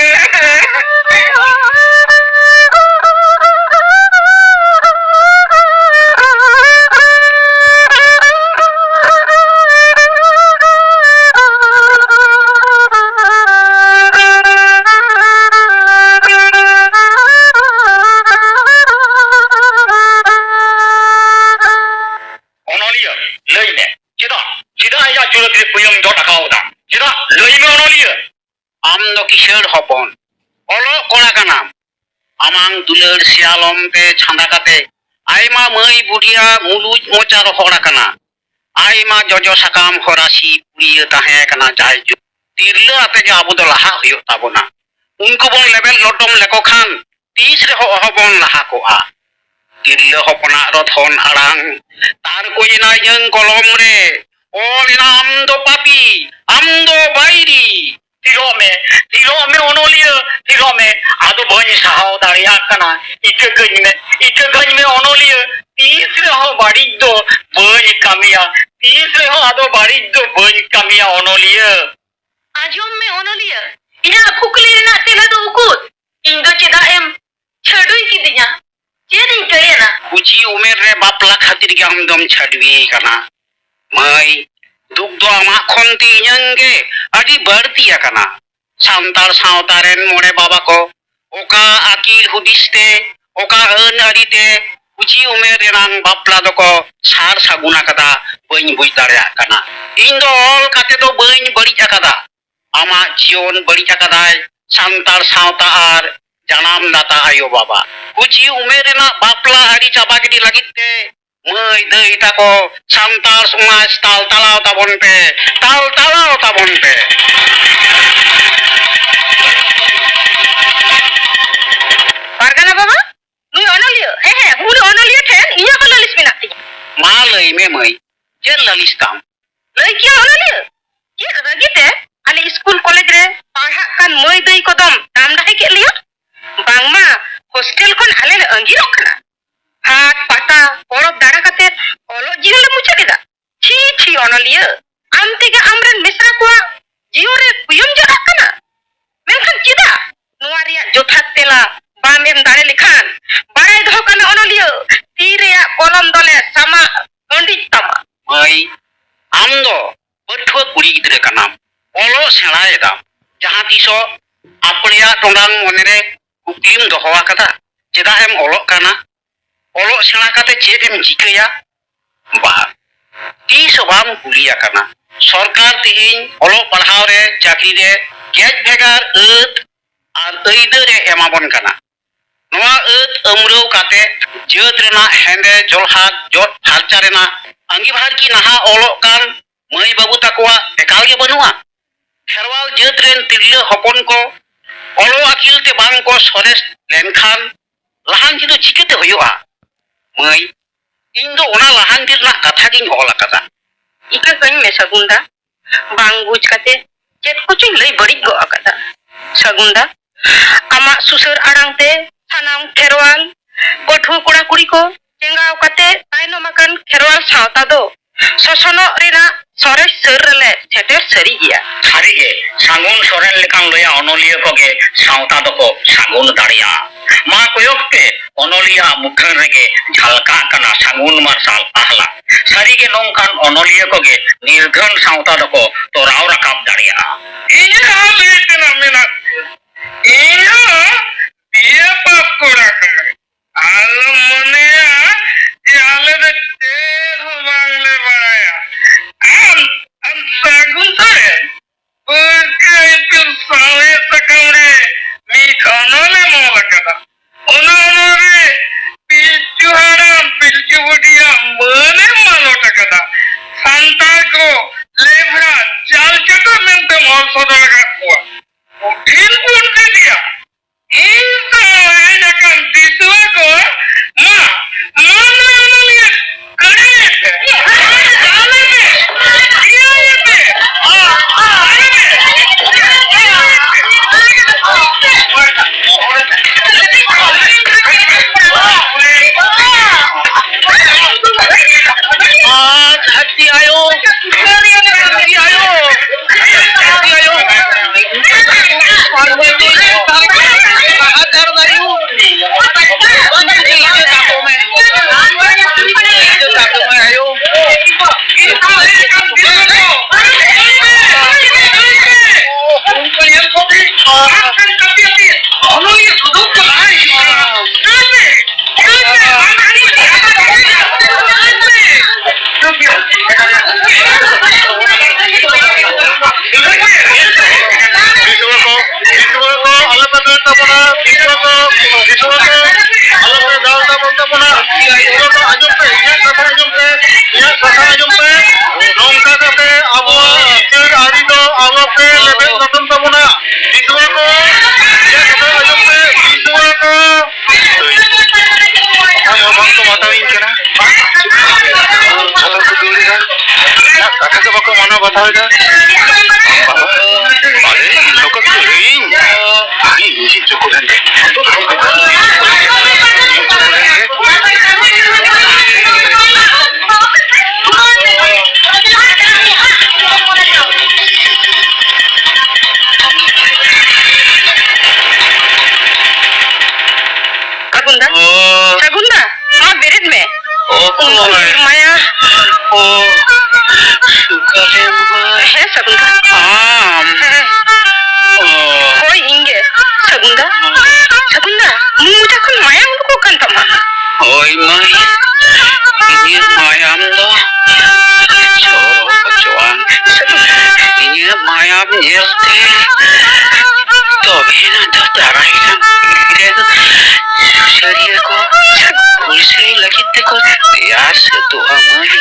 ᱫᱩᱞᱟᱹᱲ ᱥᱮᱭᱟᱞᱚᱢ ᱛᱮ ᱪᱷᱟᱸᱫᱟ ᱠᱟᱛᱮ ᱟᱭᱢᱟ ᱢᱟᱹᱭ ᱵᱩᱰᱷᱤᱭᱟᱜ ᱢᱩᱞᱩᱡ ᱢᱚᱪᱟ ᱨᱚᱦᱚᱲ ᱟᱠᱟᱱᱟ᱾ ᱟᱭᱢᱟ ᱡᱚᱡᱚ ᱥᱟᱠᱟᱢ ᱦᱚᱨᱟᱥᱤ ᱯᱩᱲᱤᱭᱟᱹ ᱛᱟᱦᱮᱸ ᱠᱟᱱᱟ᱾ ᱡᱟᱭᱡᱩᱜᱽ, ᱛᱤᱨᱞᱟᱹ ᱟᱛᱮ ᱜᱮ ᱟᱵᱚ ᱫᱚ ᱞᱟᱦᱟᱜ ᱦᱩᱭᱩᱜ ᱛᱟᱵᱚᱱᱟ᱾ ᱩᱱᱠᱩ ᱵᱚᱱ ᱞᱮᱵᱮᱫ ᱞᱚᱴᱚᱢ ᱞᱮᱠᱚ ᱠᱷᱟᱱ ᱛᱤᱥ ᱨᱮᱦᱚᱸ ᱚᱦᱚᱵᱚᱱ ᱞᱟᱦᱟ ᱠᱚᱜᱼᱟ᱾ ᱛᱤᱨᱞᱟᱹ ᱦᱚᱯᱚᱱᱟᱜ ᱨᱚᱛᱷᱚᱱ ᱟᱲᱟᱝ ᱛᱟᱨᱠᱚᱭᱮᱱᱟ ᱤᱧᱟᱹᱝ ᱠᱚᱞᱚᱢ ᱨᱮ᱾ ᱚᱞ ᱮᱱᱟ ᱟᱢ ᱫᱚ ᱯᱟᱯᱤ, ᱟᱢ ᱫᱚ ᱵᱟᱹᱭᱨᱤ᱾ ᱛᱷᱤᱨᱚᱜ ᱢᱮ, ᱛᱷᱤᱨᱚᱜ ᱢᱮ ᱚᱱᱚᱞᱤᱭᱟᱹ, ᱛᱷᱤᱨᱚᱜ ᱢᱮ᱾ ᱟᱫᱚ ᱵᱟᱹᱧ ᱥᱟᱦᱟᱣ ᱫᱟᱲᱮᱭᱟᱜ ᱠᱟᱱᱟ᱾ ᱤᱠᱟᱹ ᱠᱟᱹᱧ ᱢᱮ, ᱤᱠᱟᱹ ᱠᱟᱹᱧ ᱢᱮ ᱚᱱᱚᱞᱤᱭᱟᱹ᱾ ᱛᱤᱥ ᱨᱮᱦᱚᱸ ᱵᱟᱹᱲᱤᱡ ᱫᱚ ᱵᱟᱹᱧ ᱠᱟᱹᱢᱤᱭᱟ, ᱛᱤᱥ ᱨᱮᱦᱚᱸ ᱟᱫᱚ ᱵᱟᱹᱲᱤᱡ ᱫᱚ ᱵᱟᱹᱧ ᱠᱟᱹᱢᱤᱭᱟ ᱚᱱᱚᱞᱤᱭᱟᱹ᱾ ᱟᱸᱡᱚᱢ ᱢᱮ ᱚᱱᱚᱞᱤᱭᱟᱹ, ᱤᱧᱟᱹᱜ ᱠᱩᱠᱞᱤ ᱨᱮᱱᱟᱜ ᱛᱮᱞᱟ ᱫᱚ ᱩᱠᱩᱨ? ᱤᱧ ᱫᱚ ᱪᱮᱫᱟᱜ ᱮᱢ ᱪᱷᱟᱹᱰᱩᱭ ᱠᱤᱫᱤᱧᱟ? ᱪᱮᱫ ᱤᱧ ᱠᱟᱹᱭᱮᱱᱟ? ᱠᱩᱪᱤ ᱩᱢᱮᱨ ᱨᱮ ᱵᱟᱯᱞᱟ ᱠᱷᱟᱹᱛᱤᱨ ᱜᱮ ᱟᱢ ᱫᱚᱢ ᱪᱷᱟᱹᱰᱣᱤ ᱠᱟᱱᱟ᱾ ᱢᱟᱹᱭ, ᱫᱩᱠ ᱫᱚ ᱟᱢᱟᱜ ᱠᱷᱚᱱ ᱛᱮ ᱤᱧᱟᱹᱝ ᱜᱮ ᱟᱹᱰᱤ ᱵᱟᱹᱲᱛᱤ ᱟᱠᱟᱱᱟ᱾ ᱥᱟᱱᱛᱟᱲ ᱥᱟᱶᱛᱟ ᱨᱮᱱ ᱢᱚᱬᱮ ᱵᱟᱵᱟ ᱠᱚ ᱚᱠᱟ ᱟᱹᱠᱤᱞ ᱦᱩᱫᱤᱥ ᱛᱮ, ᱚᱠᱟ ᱟᱹᱱ ᱟᱹᱨᱤ ᱛᱮ ᱠᱩᱪᱤ ᱩᱢᱮᱨ ᱨᱮᱱᱟᱝ ᱵᱟᱯᱞᱟ ᱫᱚᱠᱚ ᱥᱟᱨ ᱥᱟᱹᱜᱩᱱ ᱟᱠᱟᱫᱟ, ᱵᱟᱹᱧ ᱵᱩᱡᱽ ᱫᱟᱲᱮᱭᱟᱜ ᱠᱟᱱᱟ᱾ ᱤᱧ ᱫᱚ ᱚᱞ ᱠᱟᱛᱮ ᱫᱚ ᱵᱟᱹᱧ ᱵᱟᱹᱲᱤᱡ ᱟᱠᱟᱫᱟ᱾ ᱟᱢᱟᱜ ᱡᱤᱭᱚᱱ ᱵᱟᱹᱲᱤᱡ ᱟᱠᱟᱫᱟᱭ ᱥᱟᱱᱛᱟᱲ ᱥᱟᱶᱛᱟ ᱟᱨ ᱡᱟᱱᱟᱢ ᱫᱟᱛᱟ ᱟᱭᱳ ᱵᱟᱵᱟ᱾ ᱠᱩᱪᱤ ᱩᱢᱮᱨ ᱨᱮᱱᱟᱜ ᱵᱟᱯᱞᱟ ᱟᱹᱨᱤ ᱪᱟᱵᱟ ᱜᱤᱰᱤ ᱞᱟᱹᱜᱤᱫ ᱛᱮ ᱢᱟᱹᱭ ᱫᱟᱹᱭ ᱛᱟᱠᱚ ᱥᱟᱱᱛᱟᱲ ᱥᱚᱢᱟᱡᱽ ᱛᱟᱞ ᱛᱟᱞᱟᱣ ᱛᱟᱵᱚᱱ ᱯᱮ, ᱛᱟᱞ ᱛᱟᱞᱟᱣ ᱛᱟᱵᱚᱱ ᱯᱮ᱾ ᱯᱟᱨᱜᱟᱱᱟ ᱵᱟᱵᱟ, ᱱᱩᱭ ᱚᱱᱚᱞᱤᱭᱟᱹ, ᱦᱮᱸ, ᱦᱮᱸ, ᱩᱱᱤ ᱚᱱᱚᱞᱤᱭᱟᱹ ᱴᱷᱮᱱ ᱤᱧᱟᱹᱜ ᱦᱚᱸ ᱞᱟᱹᱞᱤᱥ ᱢᱮᱱᱟᱜ ᱛᱤᱧᱟ᱾ ᱢᱟ ᱞᱟᱹᱭ ᱢᱮ ᱢᱟᱹᱭ, ᱪᱮᱫ ᱞᱟᱹᱞᱤᱥ ᱛᱟᱢ? ᱞᱟᱹᱭ ᱠᱮᱭᱟ ᱚᱱᱚᱞᱤᱭᱟᱹ, ᱪᱮᱫ ᱨᱟᱹᱜᱤ ᱛᱮ ᱟᱞᱮ ᱥᱠᱩᱞ ᱠᱚᱞᱮᱡᱽ ᱨᱮ ᱯᱟᱲᱦᱟᱜ ᱠᱟᱱ ᱢᱟᱹᱭ ᱫᱟᱹᱭ ᱠᱚᱫᱚᱢ ᱰᱟᱢᱰᱟᱦᱮ ᱠᱮᱫ ᱞᱮᱭᱟ? ᱵᱟᱝᱢᱟ ᱦᱳᱥᱴᱮᱞ ᱠᱷᱚᱱ ᱟᱞᱮ ᱞᱮ ᱟᱺᱜᱤᱨᱚᱜ ᱠᱟᱱᱟ᱾ ᱦᱟᱴ ᱯᱟᱛᱟ ᱯᱚᱨᱚᱵᱽ ᱫᱟᱬᱟ ᱠᱟᱛᱮ ᱚᱞᱚᱜ ᱡᱤᱭᱚᱱ ᱞᱮ ᱢᱩᱪᱟᱹᱫ ᱮᱫᱟ᱾ ᱪᱷᱤ ᱪᱷᱤ ᱚᱱᱚᱞᱤᱭᱟᱹ, ᱟᱢ ᱛᱮᱜᱮ ᱟᱢᱨᱮᱱ ᱢᱤᱥᱨᱟ ᱠᱚᱣᱟᱜ ᱡᱤᱭᱚᱱ ᱨᱮ ᱠᱩᱭᱚᱢ ᱡᱚᱱᱟᱜ ᱠᱟᱱᱟ᱾ ᱢᱮᱱᱠᱷᱟᱱ ᱪᱮᱫᱟᱜ? ᱱᱚᱣᱟ ᱨᱮᱭᱟᱜ ᱡᱚᱛᱷᱟᱛ ᱛᱮᱞᱟ ᱵᱟᱢ ᱮᱢ ᱫᱟᱲᱮ ᱞᱮᱠᱷᱟᱱ, ᱵᱟᱲᱟᱭ ᱫᱚᱦᱚ ᱠᱟᱜ ᱢᱮ ᱚᱱᱚᱞᱤᱭᱟᱹ, ᱛᱤ ᱨᱮᱭᱟᱜ ᱠᱚᱞᱚᱢ ᱫᱚᱞᱮ ᱥᱟᱢᱟᱜ ᱜᱟᱹᱰᱤᱡ ᱛᱟᱢᱟ᱾ ᱢᱟᱹᱭ, ᱟᱢ ᱫᱚ ᱯᱟᱹᱴᱷᱩᱣᱟᱹ ᱠᱩᱲᱤ ᱜᱤᱫᱽᱨᱟᱹ ᱠᱟᱱᱟᱢ, ᱚᱞᱚᱜ ᱥᱮᱬᱟᱭᱮᱫᱟᱢ, ᱡᱟᱦᱟᱸ ᱛᱤᱥᱚᱜ ᱟᱯᱲᱮᱭᱟᱜ ᱴᱚᱸᱰᱟᱝ ᱢᱚᱱᱮᱨᱮ ᱠᱩᱠᱞᱤᱢ ᱫᱚᱦᱚ ᱟᱠᱟᱫᱟ, ᱪᱮᱫᱟᱜ ᱮᱢ ᱚᱞᱚᱜ ᱠᱟᱱᱟ? ᱚᱞᱚᱜ ᱥᱮᱬᱟ ᱠᱟᱛᱮ ᱪᱮᱫ ᱮᱢ ᱪᱤᱠᱟᱹᱭᱟ? ᱵᱟᱝ, ᱛᱤᱥ ᱦᱚᱸ ᱵᱟᱢ ᱠᱩᱞᱤ ᱟᱠᱟᱱᱟ᱾ ᱥᱚᱨᱠᱟᱨ ᱛᱮᱦᱮᱧ ᱚᱞᱚᱜ ᱯᱟᱲᱦᱟᱣ ᱨᱮ, ᱪᱟᱹᱠᱨᱤ ᱨᱮ ᱜᱮᱡ ᱵᱷᱮᱜᱟᱨ ᱟᱹᱫ ᱟᱨ ᱟᱹᱭᱫᱟᱹᱨ ᱮ ᱮᱢᱟᱵᱚᱱ ᱠᱟᱱᱟ᱾ ᱱᱚᱣᱟ ᱟᱹᱛ ᱟᱹᱢᱨᱟᱹᱣ ᱠᱟᱛᱮ ᱡᱟᱹᱛ ᱨᱮᱱᱟᱜ ᱦᱮᱸᱫᱮ ᱡᱚᱞᱦᱟ ᱡᱚᱫ ᱯᱷᱟᱨᱪᱟ ᱨᱮᱱᱟᱜ ᱟᱸᱜᱤᱵᱷᱟᱨ ᱠᱤ ᱱᱟᱦᱟᱜ ᱚᱞᱚᱜ ᱠᱟᱱ ᱢᱟᱹᱭ ᱵᱟᱹᱵᱩ ᱛᱟᱠᱚᱣᱟᱜ ᱮᱠᱟᱞ ᱜᱮ ᱵᱟᱹᱱᱩᱜᱼᱟ? ᱠᱷᱮᱨᱣᱟᱞ ᱡᱟᱹᱛ ᱨᱮᱱ ᱛᱤᱨᱞᱟᱹ ᱦᱚᱯᱚᱱ ᱠᱚ ᱚᱞᱚᱜ ᱟᱹᱠᱤᱞ ᱛᱮ ᱵᱟᱝ ᱠᱚ ᱥᱚᱨᱮᱥ ᱞᱮᱱᱠᱷᱟᱱ ᱞᱟᱦᱟᱱᱛᱤ ᱫᱚ ᱪᱤᱠᱟᱹᱛᱮ ᱦᱩᱭᱩᱜᱼᱟ? ᱢᱟᱹᱭ, ᱤᱧ ᱫᱚ ᱚᱱᱟ ᱞᱟᱦᱟᱱᱛᱤ ᱨᱮᱱᱟᱜ ᱠᱟᱛᱷᱟ ᱜᱤᱧ ᱚᱞ ᱟᱠᱟᱫᱟ᱾ ᱤᱠᱟᱹ ᱠᱟᱹᱧ ᱢᱮ ᱥᱟᱹᱜᱩᱱ ᱫᱟ, ᱵᱟᱝ ᱵᱩᱡᱽ ᱠᱟᱛᱮ ᱪᱮᱫ ᱠᱚᱪᱚᱧ ᱞᱟᱹᱭ ᱵᱟᱹᱲᱤᱡ ᱜᱚᱫ ᱟᱠᱟᱫᱟ᱾ ᱥᱟᱹᱜᱩᱱ ᱫᱟ, ᱟᱢᱟᱜ ᱥᱩᱥᱟᱹᱨ ᱟᱲᱟᱝ ᱛᱮ ᱥᱟᱱᱟᱢ ᱠᱷᱮᱨᱣᱟᱞ ᱯᱟᱹᱴᱷᱩᱣᱟᱹ ᱠᱚᱲᱟ ᱠᱩᱲᱤ ᱠᱚ ᱪᱮᱸᱜᱟᱣ ᱠᱟᱛᱮ ᱛᱟᱭᱱᱚᱢ ᱟᱠᱟᱱ ᱠᱷᱮᱨᱣᱟᱞ ᱥᱟᱶᱛᱟ ᱫᱚ ᱥᱚᱥᱚᱱᱚᱜ ᱨᱮᱱᱟᱜ ᱥᱚᱨᱮᱥ ᱥᱟᱹᱨ ᱨᱮᱞᱮ ᱥᱮᱴᱮᱨ ᱥᱟᱹᱨᱤ ᱜᱮᱭᱟ᱾ ᱥᱟᱹᱨᱤᱜᱮ, ᱥᱟᱹᱜᱩᱱ ᱥᱚᱨᱮᱱ ᱞᱮᱠᱟᱱ ᱞᱚᱭᱟ ᱚᱱᱚᱞᱤᱭᱟᱹ ᱠᱚᱜᱮ ᱥᱟᱶᱛᱟ ᱫᱚᱠᱚ ᱥᱟᱹᱜᱩᱱ ᱫᱟᱲᱮᱭᱟᱜᱼᱟ᱾ ᱢᱟ ᱠᱚᱭᱚᱜ ᱯᱮ, ᱚᱱᱚᱞᱤᱭᱟᱹᱣᱟᱜ ᱢᱩᱴᱷᱟᱹᱱ ᱨᱮᱜᱮ ᱡᱷᱟᱞᱠᱟᱜ ᱠᱟᱱᱟ ᱥᱟᱹᱜᱩᱱ ᱢᱟᱨᱥᱟᱞ ᱟᱦᱞᱟ᱾ ᱥᱟᱹᱨᱤᱜᱮ ᱱᱚᱝᱠᱟᱱ ᱚᱱᱚᱞᱤᱭᱟᱹ ᱠᱚᱜᱮ ᱱᱤᱨᱫᱷᱟᱹᱱ ᱥᱟᱶᱛᱟ ᱫᱚᱠᱚ ᱛᱚᱨᱟᱣ ᱨᱟᱠᱟᱵ ᱫᱟᱲᱮᱭᱟᱜᱼᱟ᱾ ᱤᱧᱟᱹᱜ ᱦᱚᱸ ᱞᱟᱹᱭ ᱛᱮᱱᱟᱜ ᱢᱮᱱᱟᱜ ᱜᱮᱭᱟ᱾ ᱤᱧ ᱦᱚᱸ ᱵᱤᱭᱮ ᱯᱟᱥ ᱠᱚᱲᱟ ᱠᱟᱱᱟᱧ᱾ ᱟᱞᱚᱢ ᱢᱚᱱᱮᱭᱟ ᱡᱮ ᱟᱞᱮ ᱫᱚ ᱪᱮᱫ ᱦᱚᱸ ᱵᱟᱝᱞᱮ ᱵᱟᱲᱟᱭᱟ᱾ ᱟᱢ, ᱟᱢ ᱥᱟᱹᱜᱩᱱ ᱥᱚᱨᱮᱱ, ᱵᱟᱹᱨᱠᱟᱹ ᱤᱯᱤᱞ ᱥᱟᱶᱦᱮᱫ ᱥᱟᱠᱟᱢ ᱨᱮ ᱢᱤᱫ ᱚᱱᱚᱞᱮᱢ ᱚᱞ ᱟᱠᱟᱫᱟ᱾ ᱚᱱᱟ ᱚᱱᱚᱞ ᱨᱮ ᱯᱤᱞᱪᱩ ᱦᱟᱲᱟᱢ ᱯᱤᱞᱪᱩ ᱵᱩᱰᱷᱤᱭᱟᱜ ᱢᱟᱹᱱᱮᱢ ᱢᱟᱞᱚᱴ ᱟᱠᱟᱫᱟ᱾ ᱥᱟᱱᱛᱟᱲ ᱠᱚ ᱞᱮᱵᱷᱨᱟ ᱪᱟᱞ ᱪᱟᱹᱴᱟᱹᱨ ᱢᱮᱱᱛᱮᱢ ᱚᱞ ᱥᱚᱫᱚᱨ ᱟᱠᱟᱫ ᱠᱚᱣᱟ᱾ ᱠᱚᱴᱷᱤᱱ ᱯᱚᱱᱰᱤᱛ ᱭᱟ᱾ ᱤᱧ ᱥᱟᱶ ᱦᱮᱡ ᱟᱠᱟᱱ ᱫᱤᱥᱩᱣᱟᱹ ᱵᱟᱝ ᱠᱚ ᱢᱟᱱᱟᱣᱤᱧ ᱠᱟᱱᱟ᱾ ᱡᱷᱚᱛᱚ ᱠᱚ ᱫᱟᱹᱲ ᱮᱫᱟ᱾ ᱤᱧᱟᱹᱜ ᱠᱟᱛᱷᱟ ᱜᱮ ᱵᱟᱠᱚ ᱢᱟᱱᱟᱣ ᱵᱟᱛᱟᱣ ᱮᱫᱟ᱾ ᱵᱟᱵᱟ, ᱟᱞᱮ ᱱᱚᱝᱠᱟ ᱠᱚ ᱦᱤᱲᱤᱧ᱾ ᱤᱧ ᱪᱮᱫ ᱪᱚ ᱠᱚ ᱞᱮᱱ ᱜᱮ᱾ ᱥᱟᱹᱜᱩᱱ ᱫᱟ᱾ ᱚ᱾ ᱥᱟᱹᱜᱩᱱ ᱫᱟ, ᱢᱟ ᱵᱮᱨᱮᱫ ᱢᱮ᱾ ᱚᱠᱚᱭ? ᱢᱟᱭᱟ᱾ ᱚ, ᱥᱩᱠᱟᱞᱮ ᱢᱟᱭ᱾ ᱦᱮᱸ, ᱥᱟᱹᱜᱩᱱ ᱫᱟ᱾ ᱟᱢ? ᱦᱮᱸ᱾ ᱚ᱾ ᱦᱳᱭ, ᱤᱧ ᱜᱮ᱾ ᱥᱟᱹᱜᱩᱱ ᱫᱟ, ᱥᱟᱹᱜᱩᱱ ᱫᱟ, ᱢᱩ ᱢᱚᱪᱟ ᱠᱷᱚᱱ ᱢᱟᱭᱟᱢ ᱩᱰᱩᱠᱚᱜ ᱠᱟᱱ ᱛᱟᱢᱟ᱾ ᱦᱳᱭ ᱢᱟᱹᱭ, ᱤᱧᱟᱹᱜ ᱢᱟᱭᱟᱢ ᱫᱚ ᱪᱚᱨᱚᱠ ᱦᱚᱪᱚᱣᱟᱱ᱾ ᱤᱧᱟᱹᱜ ᱢᱟᱭᱟᱢ ᱧᱮᱞᱛᱮ ᱛᱚᱵᱮᱱᱟ ᱫᱚ ᱫᱟᱨᱟᱭ ᱠᱟᱱ ᱯᱤᱲᱦᱤ ᱨᱮᱱ ᱥᱩᱥᱟᱹᱨᱤᱭᱟᱹ ᱠᱚ ᱦᱩᱞᱥᱟᱹᱭ ᱞᱟᱹᱜᱤᱫ ᱛᱮᱠᱚ ᱛᱮᱭᱟᱨ ᱥᱟᱹᱛᱚᱜᱼᱟ ᱢᱟᱹᱭ᱾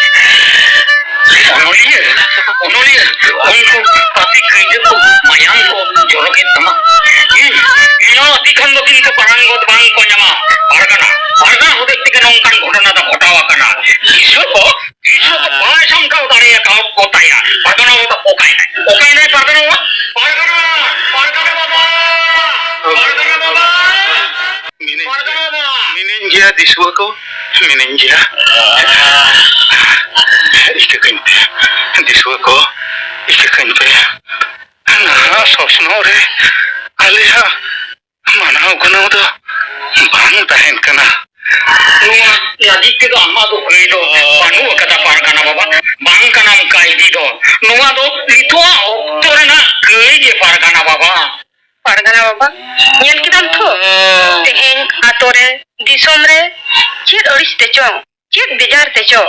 ᱚᱱᱚᱞᱤᱭᱟᱹ, ᱚᱱᱚᱞᱤᱭᱟᱹ, ᱩᱱᱠᱩ ᱯᱟᱯᱤ ᱠᱟᱹᱭᱡᱟᱹ ᱠᱚ ᱢᱟᱭᱟᱢ ᱠᱚ ᱡᱚᱨᱚᱠᱮᱫ ᱛᱟᱢᱟ᱾ ᱦᱩᱸ, ᱱᱚᱣᱟ ᱟᱹᱰᱤ ᱠᱷᱟᱱ ᱫᱚ ᱠᱤᱱᱛᱩ ᱯᱟᱲᱟᱝ ᱜᱚᱫ ᱵᱟᱝ ᱠᱚ ᱧᱟᱢᱟ᱾ ᱯᱟᱨᱜᱟᱱᱟ, ᱯᱟᱨᱜᱟᱱᱟ ᱦᱚᱛᱮᱡ ᱛᱮᱜᱮ ᱱᱚᱝᱠᱟᱱ ᱜᱷᱚᱴᱚᱱᱟ ᱫᱚ ᱜᱷᱚᱴᱟᱣ ᱟᱠᱟᱱᱟ᱾ ᱫᱤᱥᱣᱟᱹ ᱠᱚ ᱛᱤᱥ ᱦᱚᱸ ᱵᱟᱭ ᱥᱟᱢᱴᱟᱣ ᱫᱟᱲᱮᱭᱟᱠᱟᱫ ᱠᱚ ᱛᱟᱭᱟ᱾ ᱯᱟᱨᱜᱟᱱᱟ ᱵᱟᱵᱟ ᱚᱠᱟᱭᱮᱱᱟᱭ? ᱚᱠᱟᱭᱮᱱᱟᱭ ᱯᱟᱨᱜᱟᱱᱟ ᱵᱟᱵᱟ? ᱯᱟᱨᱜᱟᱱᱟ, ᱯᱟᱨᱜᱟᱱᱟ ᱵᱟᱵᱟ! ᱯᱟᱨᱜᱟᱱᱟ ᱵᱟᱵᱟ! ᱢᱤᱱᱟᱹᱧ, ᱯᱟᱨᱜᱟᱱᱟ ᱵᱟᱵᱟ! ᱢᱤᱱᱟᱹᱧ ᱜᱮᱭᱟ ᱫᱤᱥᱣᱟᱹ ᱠᱚ, ᱢᱤᱱᱟᱹᱧ ᱜᱮᱭᱟ᱾ ᱤᱠᱟᱹ ᱠᱟᱹᱧ ᱯᱮ, ᱫᱤᱥᱣᱟᱹ ᱠᱚ, ᱤᱠᱟᱹ ᱠᱟᱹᱧ ᱯᱮ᱾ ᱱᱟᱦᱟᱜ ᱥᱚᱥᱱᱚᱜ ᱨᱮ ᱟᱞᱮᱭᱟᱜ ᱢᱟᱱᱟᱣ ᱜᱩᱱᱟᱹᱣ ᱫᱚ ᱵᱟᱝ ᱛᱟᱦᱮᱱ ᱠᱟᱱᱟ᱾ ᱱᱚᱣᱟ ᱞᱟᱹᱜᱤᱫ ᱛᱮᱫᱚ ᱟᱢᱟᱜ ᱫᱚ ᱠᱟᱹᱭ ᱫᱚ ᱵᱟᱹᱱᱩᱜ ᱟᱠᱟᱫᱟ ᱯᱟᱨᱜᱟᱱᱟ ᱵᱟᱵᱟ᱾ ᱵᱟᱝ ᱠᱟᱱᱟᱢ ᱠᱟᱹᱭᱫᱤ ᱫᱚ᱾ ᱱᱚᱣᱟ ᱫᱚ ᱱᱤᱛᱚᱜᱟᱜ ᱚᱠᱛᱚ ᱨᱮᱱᱟᱜ ᱠᱟᱹᱭ ᱜᱮ ᱯᱟᱨᱜᱟᱱᱟ ᱵᱟᱵᱟ᱾ ᱯᱟᱨᱜᱟᱱᱟ ᱵᱟᱵᱟ, ᱧᱮᱞ ᱠᱮᱫᱟᱢ ᱛᱚ, ᱛᱮᱦᱮᱧ ᱟᱛᱳ ᱨᱮ, ᱫᱤᱥᱚᱢ ᱨᱮ ᱪᱮᱫ ᱟᱹᱲᱤᱥ ᱛᱮᱪᱚᱝ, ᱪᱮᱫ ᱵᱮᱡᱟᱨ ᱛᱮᱪᱚ,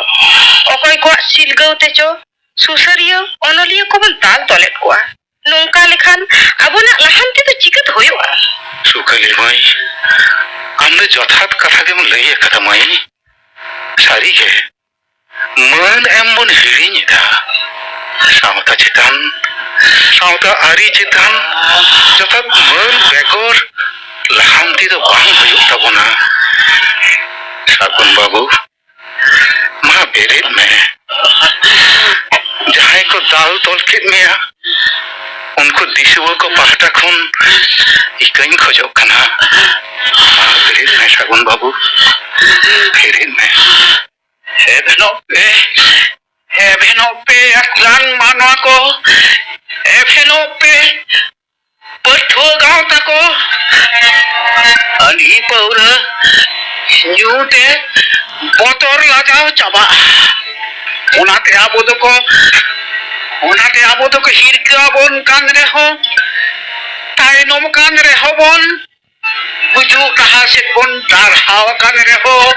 ᱚᱠᱚᱭ ᱠᱚᱣᱟᱜ ᱥᱤᱞᱜᱟᱹᱣ ᱛᱮᱪᱚ ᱥᱩᱥᱟᱹᱨᱤᱭᱟᱹ ᱚᱱᱚᱞᱤᱭᱟᱹ ᱠᱚᱵᱚᱱ ᱫᱟᱞ ᱛᱚᱞᱮᱫ ᱠᱚᱣᱟ᱾ ᱱᱚᱝᱠᱟ ᱞᱮᱠᱷᱟᱱ ᱟᱵᱚᱱᱟᱜ ᱞᱟᱦᱟᱱᱛᱤ ᱫᱚ ᱪᱤᱠᱟᱹᱛᱮ ᱦᱩᱭᱩᱜᱼᱟ? ᱥᱩᱠᱟᱹᱞᱤ ᱢᱟᱹᱭ, ᱟᱢ ᱫᱚ ᱡᱚᱛᱷᱟᱛ ᱠᱟᱛᱷᱟ ᱜᱮᱢ ᱞᱟᱹᱭ ᱟᱠᱟᱫᱟ ᱢᱟᱹᱭ᱾ ᱥᱟᱹᱨᱤᱜᱮ, ᱢᱟᱹᱱ ᱮᱢ ᱵᱚᱱ ᱦᱤᱲᱤᱧ ᱮᱫᱟ᱾ ᱥᱟᱶᱛᱟ ᱪᱮᱛᱟᱱ, ᱥᱟᱶᱛᱟ ᱟᱹᱨᱤ ᱪᱮᱛᱟᱱ ᱡᱚᱛᱷᱟᱛ ᱢᱟᱹᱱ ᱵᱮᱜᱚᱨ ᱞᱟᱦᱟᱱᱛᱤ ᱫᱚ ᱵᱟᱝ ᱦᱩᱭᱩᱜ ᱛᱟᱵᱚᱱᱟ᱾ ᱥᱟᱹᱜᱩᱱ ᱵᱟᱹᱵᱩ, ᱢᱟ ᱵᱮᱨᱮᱫ ᱢᱮ᱾ ᱡᱟᱦᱟᱸᱭ ᱠᱚ ᱫᱟᱞ ᱛᱚᱞ ᱠᱮᱫ ᱢᱮᱭᱟ, ᱩᱱᱠᱩ ᱫᱤᱥᱩᱣᱟᱹ ᱠᱚ ᱯᱟᱦᱴᱟ ᱠᱷᱚᱱ ᱤᱠᱟᱹᱧ ᱠᱷᱚᱡᱚᱜ ᱠᱟᱱᱟ᱾ ᱢᱟ ᱵᱮᱨᱮᱫ ᱢᱮ ᱥᱟᱹᱜᱩᱱ ᱵᱟᱹᱵᱩ, ᱵᱮᱨᱮᱫ ᱢᱮ᱾ ᱮᱵᱷᱮᱱᱚᱜ ᱯᱮ, ᱮᱵᱷᱮᱱᱚᱜ ᱯᱮ ᱟᱠᱷᱲᱟᱱ ᱢᱟᱱᱣᱟ ᱠᱚ, ᱮᱵᱷᱮᱱᱚᱜ ᱯᱮ ᱯᱟᱹᱴᱷᱩᱣᱟᱹ ᱜᱟᱶᱛᱟ ᱠᱚ᱾ ᱦᱟᱺᱰᱤ ᱯᱟᱹᱣᱨᱟᱹ ᱧᱩ ᱛᱮ ᱵᱚᱛᱚᱨ ᱞᱟᱡᱟᱣ ᱪᱟᱵᱟᱜᱼᱟ᱾ ᱚᱱᱟᱛᱮ ᱟᱵᱚ ᱫᱚᱠᱚ, ᱚᱱᱟᱛᱮ ᱟᱵᱚ ᱫᱚᱠᱚ ᱦᱤᱨᱠᱟᱹ ᱟᱵᱚᱱ ᱠᱟᱱ ᱨᱮᱦᱚᱸ, ᱛᱟᱭᱱᱚᱢ ᱠᱟᱱ ᱨᱮᱦᱚᱸ ᱵᱚᱱ, ᱜᱩᱡᱩᱜ ᱰᱟᱦᱟᱨ ᱥᱮᱫ ᱵᱚᱱ ᱰᱟᱨᱦᱟᱣ ᱟᱠᱟᱱ ᱨᱮᱦᱚᱸ,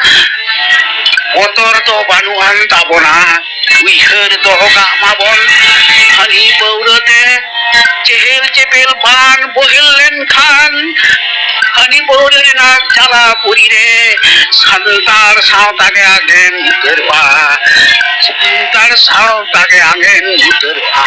ᱵᱚᱛᱚᱨ ᱫᱚ ᱵᱟᱹᱱᱩᱜ ᱟᱱ ᱛᱟᱵᱚᱱᱟ᱾ ᱩᱭᱦᱟᱹᱨ ᱫᱚᱦᱚ ᱠᱟᱜ ᱢᱟᱵᱚᱱ, ᱦᱟᱺᱰᱤ ᱯᱟᱹᱣᱨᱟᱹ ᱛᱮ ᱪᱮᱦᱮᱞ ᱪᱮᱯᱮᱞ ᱵᱟᱱ ᱵᱚᱦᱮᱞ ᱞᱮᱱᱠᱷᱟᱱ, ᱦᱟᱺᱰᱤ ᱯᱟᱹᱣᱨᱟᱹ ᱨᱮᱱᱟᱜ ᱡᱟᱞᱟ ᱯᱩᱨᱤ ᱨᱮ ᱥᱟᱱᱛᱟᱲ ᱥᱟᱶᱛᱟ ᱜᱮ ᱟᱸᱜᱮᱱ ᱩᱛᱟᱹᱨᱚᱜᱼᱟ᱾ ᱥᱟᱱᱛᱟᱲ ᱥᱟᱶᱛᱟ ᱜᱮ ᱟᱸᱜᱮᱱ ᱩᱛᱟᱹᱨᱚᱜᱼᱟ᱾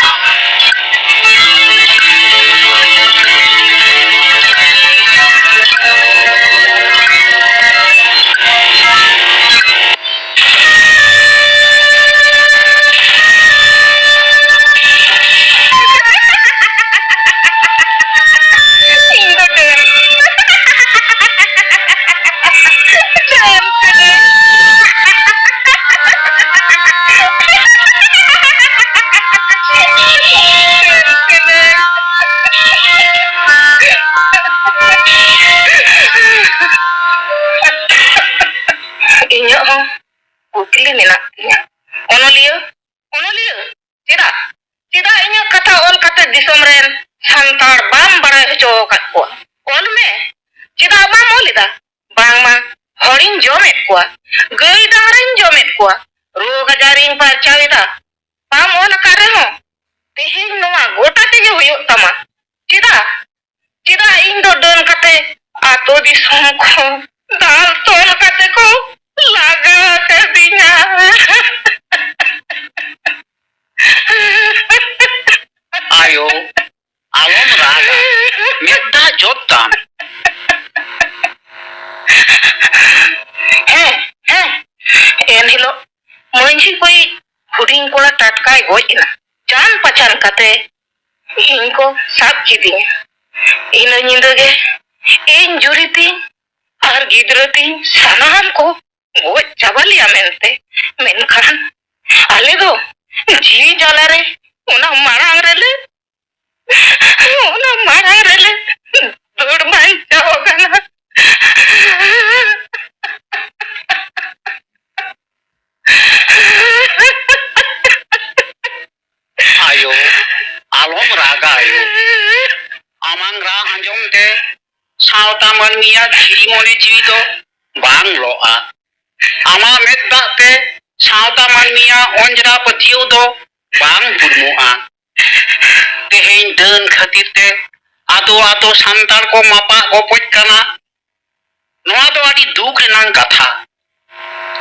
ᱤᱧ ᱫᱚ ᱰᱟᱹᱱ᱾ ᱰᱟᱹᱱ ᱠᱟᱹᱱᱟᱹᱧ᱾ ᱰᱟᱹᱱ ᱠᱟᱹᱱᱟᱹᱧ᱾ ᱤᱧᱟᱹᱜ ᱦᱚᱸ ᱠᱩᱠᱞᱤ ᱢᱮᱱᱟᱜ ᱛᱤᱧᱟᱹ᱾ ᱚᱱᱚᱞᱤᱭᱟᱹ, ᱚᱱᱚᱞᱤᱭᱟᱹ, ᱪᱮᱫᱟᱜ? ᱪᱮᱫᱟᱜ ᱤᱧᱟᱹᱜ ᱠᱟᱛᱷᱟ ᱚᱞ ᱠᱟᱛᱮ ᱫᱤᱥᱚᱢ ᱨᱮᱱ ᱥᱟᱱᱛᱟᱲ ᱵᱟᱢ ᱵᱟᱲᱟᱭ ᱦᱚᱪᱚ ᱟᱠᱟᱫ ᱠᱚᱣᱟ? ᱚᱞ ᱢᱮ᱾ ᱪᱮᱫᱟᱜ ᱵᱟᱢ ᱚᱞ ᱮᱫᱟ? ᱵᱟᱝᱢᱟ ᱦᱚᱲᱤᱧ ᱡᱚᱢᱮᱫ ᱠᱚᱣᱟ, ᱜᱟᱹᱭ ᱰᱟᱝᱨᱟᱧ ᱡᱚᱢᱮᱫ ᱠᱚᱣᱟ, ᱨᱳᱜᱽ ᱟᱡᱟᱨᱤᱧ ᱯᱟᱨᱪᱟᱣ ᱮᱫᱟ᱾ ᱵᱟᱢ ᱚᱞ ᱟᱠᱟᱫ ᱨᱮᱦᱚᱸ ᱛᱮᱦᱮᱧ ᱱᱚᱣᱟ ᱜᱚᱴᱟ ᱛᱮᱜᱮ ᱦᱩᱭᱩᱜ ᱛᱟᱢᱟ᱾ ᱪᱮᱫᱟᱜ? ᱪᱮᱫᱟᱜ ᱤᱧ ᱫᱚ ᱰᱟᱹᱱ ᱠᱟᱛᱮ ᱟᱛᱳ ᱫᱤᱥᱚᱢ ᱠᱷᱚᱱ ᱫᱟᱞ ᱛᱚᱞ ᱠᱟᱛᱮ ᱠᱚ ᱞᱟᱜᱟ ᱠᱟᱫᱤᱧᱟ? ᱟᱭᱳ, ᱟᱞᱚᱢ ᱨᱟᱜᱟ, ᱢᱮᱫ ᱫᱟᱜ ᱡᱚᱫ ᱛᱟᱢ᱾ ᱦᱮᱸ, ᱦᱮᱸ, ᱢᱟᱹᱡᱷᱤ ᱠᱚᱭᱤᱡ ᱦᱩᱰᱤᱧ ᱠᱚᱲᱟ ᱴᱟᱴᱠᱟᱭ ᱜᱚᱡ ᱮᱱᱟ᱾ ᱡᱟᱱ ᱯᱟᱪᱷᱟᱱ ᱠᱟᱛᱮ ᱤᱧ ᱠᱚ ᱥᱟᱵ ᱠᱤᱫᱤᱧᱟ᱾ ᱤᱱᱟᱹ ᱧᱤᱫᱟᱹ ᱜᱮ ᱤᱧ ᱡᱩᱨᱤ ᱛᱤᱧ ᱟᱨ ᱜᱤᱫᱽᱨᱟᱹ ᱛᱤᱧ ᱥᱟᱱᱟᱢ ᱠᱚ ᱜᱚᱡ ᱪᱟᱵᱟ ᱞᱮᱭᱟ ᱢᱮᱱᱛᱮ᱾ ᱢᱮᱱᱠᱷᱟᱱ ᱟᱞᱮ ᱫᱚ ᱡᱤᱣᱤ ᱡᱟᱞᱟ ᱨᱮ ᱚᱱᱟ ᱢᱟᱲᱟᱝ ᱨᱮᱞᱮ, ᱚᱱᱟ ᱢᱟᱲᱟᱝ ᱨᱮᱞᱮ ᱫᱟᱹᱲ ᱵᱟᱧᱪᱟᱣ ᱟᱠᱟᱱᱟ᱾ ᱟᱭᱳ, ᱟᱞᱚᱢ ᱨᱟᱜᱟ ᱟᱭᱳ᱾ ᱟᱢᱟᱝ ᱨᱟᱜ ᱟᱸᱡᱚᱢ ᱛᱮ ᱥᱟᱶᱛᱟ ᱢᱟᱹᱱᱢᱤᱭᱟᱜ ᱫᱷᱤᱨᱤ ᱢᱚᱱᱮ ᱡᱤᱣᱤ ᱫᱚ ᱵᱟᱝ ᱞᱚᱜᱼᱟ᱾ ᱟᱢᱟᱜ ᱢᱮᱫ ᱫᱟᱜ ᱛᱮ ᱥᱟᱶᱛᱟ ᱢᱟᱹᱱᱢᱤᱭᱟᱜ ᱚᱸᱡᱽᱨᱟ ᱯᱟᱹᱛᱭᱟᱹᱣ ᱫᱚ ᱵᱟᱝ ᱵᱩᱨᱢᱚᱜᱼᱟ᱾ ᱛᱮᱦᱮᱧ ᱰᱟᱹᱱ ᱠᱷᱟᱹᱛᱤᱨ ᱛᱮ ᱟᱛᱳ ᱟᱛᱳ ᱥᱟᱱᱛᱟᱲ ᱠᱚ ᱢᱟᱯᱟᱜ ᱜᱚᱯᱚᱡ ᱠᱟᱱᱟ᱾ ᱱᱚᱣᱟ ᱫᱚ ᱟᱹᱰᱤ ᱫᱩᱠ ᱨᱮᱱᱟᱜ ᱠᱟᱛᱷᱟ᱾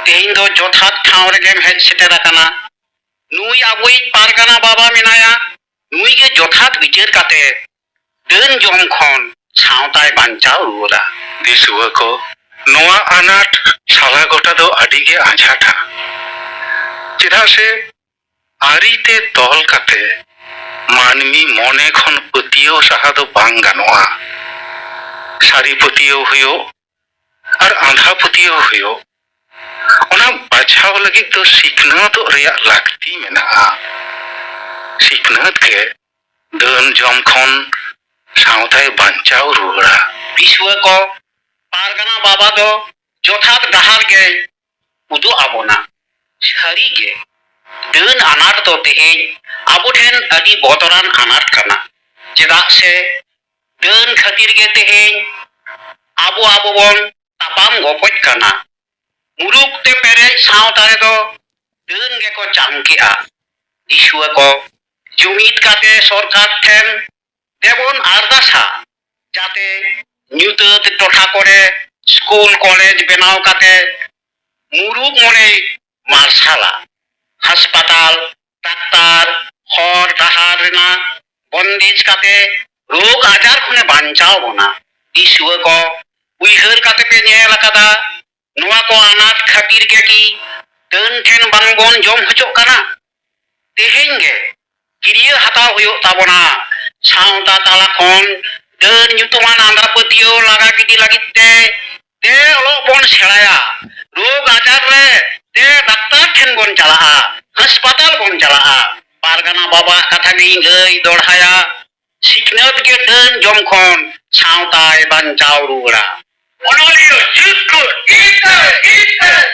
ᱛᱮᱦᱮᱧ ᱫᱚ ᱡᱚᱛᱷᱟᱛ ᱴᱷᱟᱶ ᱨᱮᱜᱮᱢ ᱦᱮᱡ ᱥᱮᱴᱮᱨ ᱟᱠᱟᱱᱟ᱾ ᱱᱩᱭ ᱟᱵᱚᱭᱤᱡ ᱯᱟᱨᱜᱟᱱᱟ ᱵᱟᱵᱟ ᱢᱮᱱᱟᱭᱟ, ᱱᱩᱭ ᱜᱮ ᱡᱚᱛᱷᱟᱛ ᱵᱤᱪᱟᱹᱨ ᱠᱟᱛᱮ ᱰᱟᱹᱱ ᱡᱚᱢ ᱠᱷᱚᱱ ᱥᱟᱶᱛᱟᱭ ᱵᱟᱧᱪᱟᱣ ᱨᱩᱣᱟᱹᱲᱟ᱾ ᱫᱤᱥᱩᱣᱟᱹ ᱠᱚ, ᱱᱚᱣᱟ ᱟᱱᱟᱴ ᱥᱟᱞᱟ ᱜᱚᱴᱟ ᱫᱚ ᱟᱹᱰᱤ ᱜᱮ ᱟᱸᱡᱷᱟᱴᱟ᱾ ᱪᱮᱫᱟᱜ ᱥᱮ ᱟᱹᱨᱤ ᱛᱮ ᱛᱚᱞ ᱠᱟᱛᱮ ᱢᱟᱹᱱᱢᱤ ᱢᱚᱱᱮ ᱠᱷᱚᱱ ᱯᱟᱹᱛᱭᱟᱹᱣ ᱥᱟᱦᱟ ᱫᱚ ᱵᱟᱝ ᱜᱟᱱᱚᱜᱼᱟ᱾ ᱥᱟᱹᱨᱤ ᱯᱟᱹᱛᱭᱟᱹᱣ ᱦᱩᱭᱩᱜ ᱟᱨ ᱟᱸᱫᱷᱟ ᱯᱟᱹᱛᱭᱟᱹᱣ ᱦᱩᱭᱩᱜ, ᱚᱱᱟ ᱵᱟᱪᱷᱟᱣ ᱞᱟᱹᱜᱤᱫ ᱫᱚ ᱥᱤᱠᱷᱱᱟᱹᱛᱚᱜ ᱨᱮᱭᱟᱜ ᱞᱟᱹᱠᱛᱤ ᱢᱮᱱᱟᱜᱼᱟ᱾ ᱥᱤᱠᱷᱱᱟᱹᱛ ᱜᱮ ᱰᱟᱹᱱ ᱡᱚᱢ ᱠᱷᱚᱱ ᱥᱟᱶᱛᱟᱭ ᱵᱟᱧᱪᱟᱣ ᱨᱩᱣᱟᱹᱲᱟ᱾ ᱫᱤᱥᱩᱣᱟᱹ ᱠᱚ, ᱯᱟᱨᱜᱟᱱᱟ ᱵᱟᱵᱟ ᱫᱚ ᱡᱚᱛᱷᱟᱛ ᱰᱟᱦᱟᱨ ᱜᱮᱭ ᱩᱫᱩᱜ ᱟᱵᱚᱱᱟ᱾ ᱥᱟᱹᱨᱤ ᱜᱮ, ᱰᱟᱹᱱ ᱟᱱᱟᱴ ᱫᱚ ᱛᱮᱦᱮᱧ ᱟᱵᱚ ᱴᱷᱮᱱ ᱟᱹᱰᱤ ᱵᱚᱛᱚᱨᱟᱱ ᱟᱱᱟᱴ ᱠᱟᱱᱟ᱾ ᱪᱮᱫᱟᱜ ᱥᱮ ᱰᱟᱹᱱ ᱠᱷᱟᱹᱛᱤᱨ ᱜᱮ ᱛᱮᱦᱮᱧ ᱟᱵᱚ ᱟᱵᱚ ᱵᱚᱱ ᱛᱟᱯᱟᱢ ᱜᱚᱯᱚᱡ ᱠᱟᱱᱟ᱾ ᱢᱩᱨᱩᱠ ᱛᱮ ᱯᱮᱨᱮᱡ ᱥᱟᱶᱛᱟ ᱨᱮᱫᱚ ᱰᱟᱹᱱ ᱜᱮᱠᱚ ᱪᱟᱢᱠᱮᱜᱼᱟ᱾ ᱫᱤᱥᱩᱣᱟᱹ ᱠᱚ, ᱡᱩᱢᱤᱫ ᱠᱟᱛᱮ ᱥᱚᱨᱠᱟᱨ ᱴᱷᱮᱱ ᱛᱮᱵᱚᱱ ᱟᱨᱫᱟᱥᱟ, ᱡᱟᱛᱮ ᱧᱩᱛᱟᱹᱛ ᱴᱚᱴᱷᱟ ᱠᱚᱨᱮ ᱥᱠᱩᱞ ᱠᱚᱞᱮᱡᱽ ᱵᱮᱱᱟᱣ ᱠᱟᱛᱮ ᱢᱩᱨᱩᱠ ᱢᱚᱱᱮᱭ ᱢᱟᱨᱥᱟᱞᱟ᱾ ᱦᱟᱥᱯᱟᱛᱟᱞ, ᱰᱟᱠᱛᱟᱨ, ᱦᱚᱨ ᱰᱟᱦᱟᱨ ᱨᱮᱱᱟᱜ ᱵᱚᱱᱫᱮᱡᱽ ᱠᱟᱛᱮ ᱨᱳᱜᱽ ᱟᱡᱟᱨ ᱠᱷᱚᱱᱮ ᱵᱟᱧᱪᱟᱣ ᱵᱚᱱᱟ᱾ ᱫᱤᱥᱩᱣᱟᱹ ᱠᱚ, ᱩᱭᱦᱟᱹᱨ ᱠᱟᱛᱮ ᱯᱮ ᱧᱮᱞ ᱟᱠᱟᱫᱟ, ᱱᱚᱣᱟ ᱠᱚ ᱟᱱᱟᱴ ᱠᱷᱟᱹᱛᱤᱨ ᱜᱮ ᱠᱤ ᱰᱟᱹᱱ ᱴᱷᱮᱱ ᱵᱟᱝ ᱵᱚᱱ ᱡᱚᱢ ᱦᱚᱪᱚᱜ ᱠᱟᱱᱟ᱾ ᱛᱮᱦᱮᱧ ᱜᱮ ᱠᱤᱨᱭᱟᱹ ᱦᱟᱛᱟᱣ ᱦᱩᱭᱩᱜ ᱛᱟᱵᱚᱱᱟ᱾ ᱥᱟᱶᱛᱟ ᱛᱟᱞᱟ ᱠᱷᱚᱱ ᱰᱟᱹᱱ ᱧᱩᱛᱩᱢᱟᱱ ᱟᱸᱫᱷᱟ ᱯᱟᱹᱛᱭᱟᱹᱣ ᱞᱟᱜᱟ ᱜᱤᱰᱤ ᱞᱟᱹᱜᱤᱫ ᱛᱮ ᱫᱮ ᱚᱞᱚᱜ ᱵᱚᱱ ᱥᱮᱬᱟᱭᱟ᱾ ᱨᱳᱜᱽ ᱟᱡᱟᱨ ᱨᱮ ᱫᱮ ᱰᱟᱠᱛᱟᱨ ᱴᱷᱮᱱ ᱵᱚᱱ ᱪᱟᱞᱟᱜᱼᱟ, ᱦᱟᱥᱯᱟᱛᱟᱞ ᱵᱚᱱ ᱪᱟᱞᱟᱜᱼᱟ᱾ ᱯᱟᱨᱜᱟᱱᱟ ᱵᱟᱵᱟᱣᱟᱜ ᱠᱟᱛᱷᱟ ᱜᱮ ᱤᱧ ᱫᱚᱦᱲᱟᱭᱟ, ᱥᱤᱠᱷᱱᱟᱹᱛ ᱜᱮ ᱰᱟᱹᱱ ᱡᱚᱢ ᱠᱷᱚᱱ ᱥᱟᱶᱛᱟᱭ ᱵᱟᱧᱪᱟᱣ ᱨᱩᱣᱟᱹᱲᱟ᱾ ᱚᱱᱚᱞᱤᱭᱟᱹ ᱡᱤᱛᱠᱟᱹᱨ, ᱡᱤᱛᱠᱟᱹᱨ,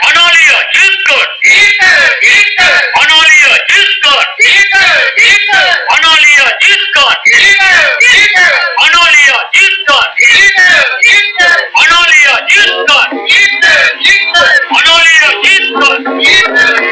ᱚᱱᱚᱞᱤᱭᱟᱹ ᱡᱤᱛᱠᱟᱹᱨ, ᱡᱤᱛᱠᱟᱹᱨ, ᱡᱤᱛᱠᱟᱹᱨ, ᱚᱱᱚᱞᱤᱭᱟᱹ ᱡᱤᱛᱠᱟᱹᱨ, ᱡᱤᱛᱠᱟᱹᱨ, ᱡᱤᱛᱠᱟᱹᱨ, ᱚᱱᱚᱞᱤᱭᱟᱹ ᱡᱤᱛᱠᱟᱹᱨ, ᱡᱤᱛᱠᱟᱹᱨ, ᱡᱤᱛᱠᱟᱹᱨ, ᱚᱱᱚᱞᱤᱭᱟᱹ ᱡᱤᱛᱠᱟᱹᱨ, ᱡᱤᱛᱠᱟᱹᱨ, ᱡᱤᱛᱠᱟᱹᱨ, ᱚᱱᱚᱞᱤᱭᱟᱹ ᱡᱤᱛᱠᱟᱹᱨ, ᱡᱤᱛᱠᱟᱹᱨ, ᱡᱤᱛᱠᱟᱹᱨ, ᱚᱱᱚᱞᱤᱭᱟᱹ ᱡᱤᱛᱠᱟᱹᱨ, ᱡᱤᱛᱠᱟᱹᱨ᱾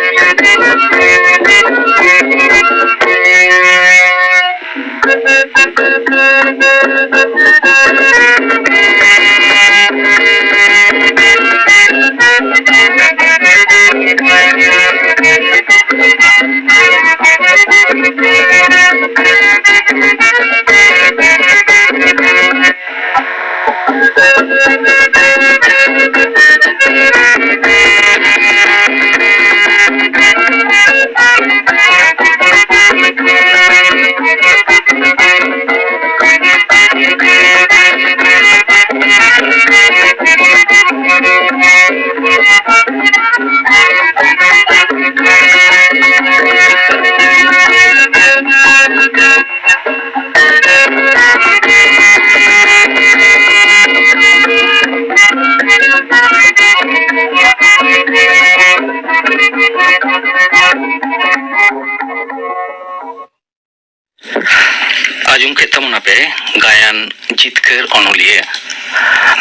ᱟᱸᱡᱚᱢ ᱠᱮᱫ ᱛᱟᱵᱚᱱᱟᱯᱮ ᱜᱟᱭᱟᱱ ᱡᱤᱛᱠᱟᱹᱨ ᱚᱱᱚᱞᱤᱭᱟᱹ᱾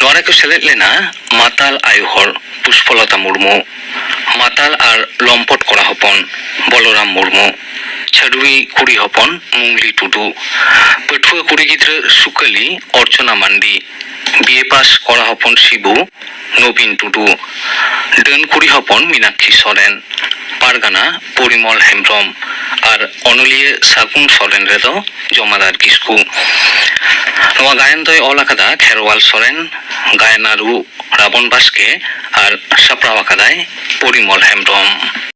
ᱱᱚᱣᱟ ᱨᱮᱠᱚ ᱥᱮᱞᱮᱫ ᱞᱮᱱᱟ ᱢᱟᱛᱟᱞ ᱟᱭᱳ ᱦᱚᱲ ᱯᱩᱥᱯᱚᱞᱚᱛᱟ ᱢᱩᱨᱢᱩ, ᱢᱟᱛᱟᱞ ᱟᱨ ᱞᱚᱢᱯᱚᱴ ᱠᱚᱲᱟ ᱦᱚᱯᱚᱱ ᱵᱚᱞᱚᱨᱟᱢ ᱢᱩᱨᱢᱩ, ᱪᱷᱟᱹᱰᱣᱤ ᱠᱩᱲᱤ ᱦᱚᱯᱚᱱ ᱢᱩᱝᱞᱤ ᱴᱩᱰᱩ, ᱯᱟᱹᱴᱷᱩᱣᱟᱹ ᱠᱩᱲᱤ ᱜᱤᱫᱽᱨᱟᱹ ᱥᱩᱠᱟᱹᱞᱤ ᱚᱨᱪᱚᱱᱟ ᱢᱟᱱᱰᱤ, ᱵᱤ ᱮ ᱯᱟᱥ ᱠᱚᱲᱟ ᱦᱚᱯᱚᱱ ᱥᱤᱵᱩ ᱱᱚᱵᱤᱱ ᱴᱩᱰᱩ, ᱰᱟᱹᱱ ᱠᱩᱲᱤ ᱦᱚᱯᱚᱱ ᱢᱤᱱᱟᱠᱠᱷᱤ ᱥᱚᱨᱮᱱ, ᱯᱟᱨᱜᱟᱱᱟ ᱯᱚᱨᱤᱢᱚᱞ ᱦᱮᱢᱵᱽᱨᱚᱢ ᱟᱨ ᱚᱱᱚᱞᱤᱭᱟᱹ ᱥᱟᱹᱜᱩᱱ ᱥᱚᱨᱮᱱ ᱨᱮᱫᱚ ᱡᱚᱢᱟᱫᱟᱨ ᱠᱤᱥᱠᱩ᱾ ᱱᱚᱣᱟ ᱜᱟᱭᱟᱱ ᱫᱚᱭ ᱚᱞ ᱟᱠᱟᱫᱟ ᱠᱷᱮᱨᱣᱟᱞ ᱥᱚᱨᱮᱱ, ᱜᱟᱭᱟᱱ ᱟᱹᱨᱩ ᱞᱟᱵᱚᱱ ᱵᱟᱥᱠᱮ ᱟᱨ ᱥᱟᱯᱲᱟᱣ ᱟᱠᱟᱫᱟᱭ ᱯᱚᱨᱤᱢᱚᱞ ᱦᱮᱢᱵᱽᱨᱚᱢ᱾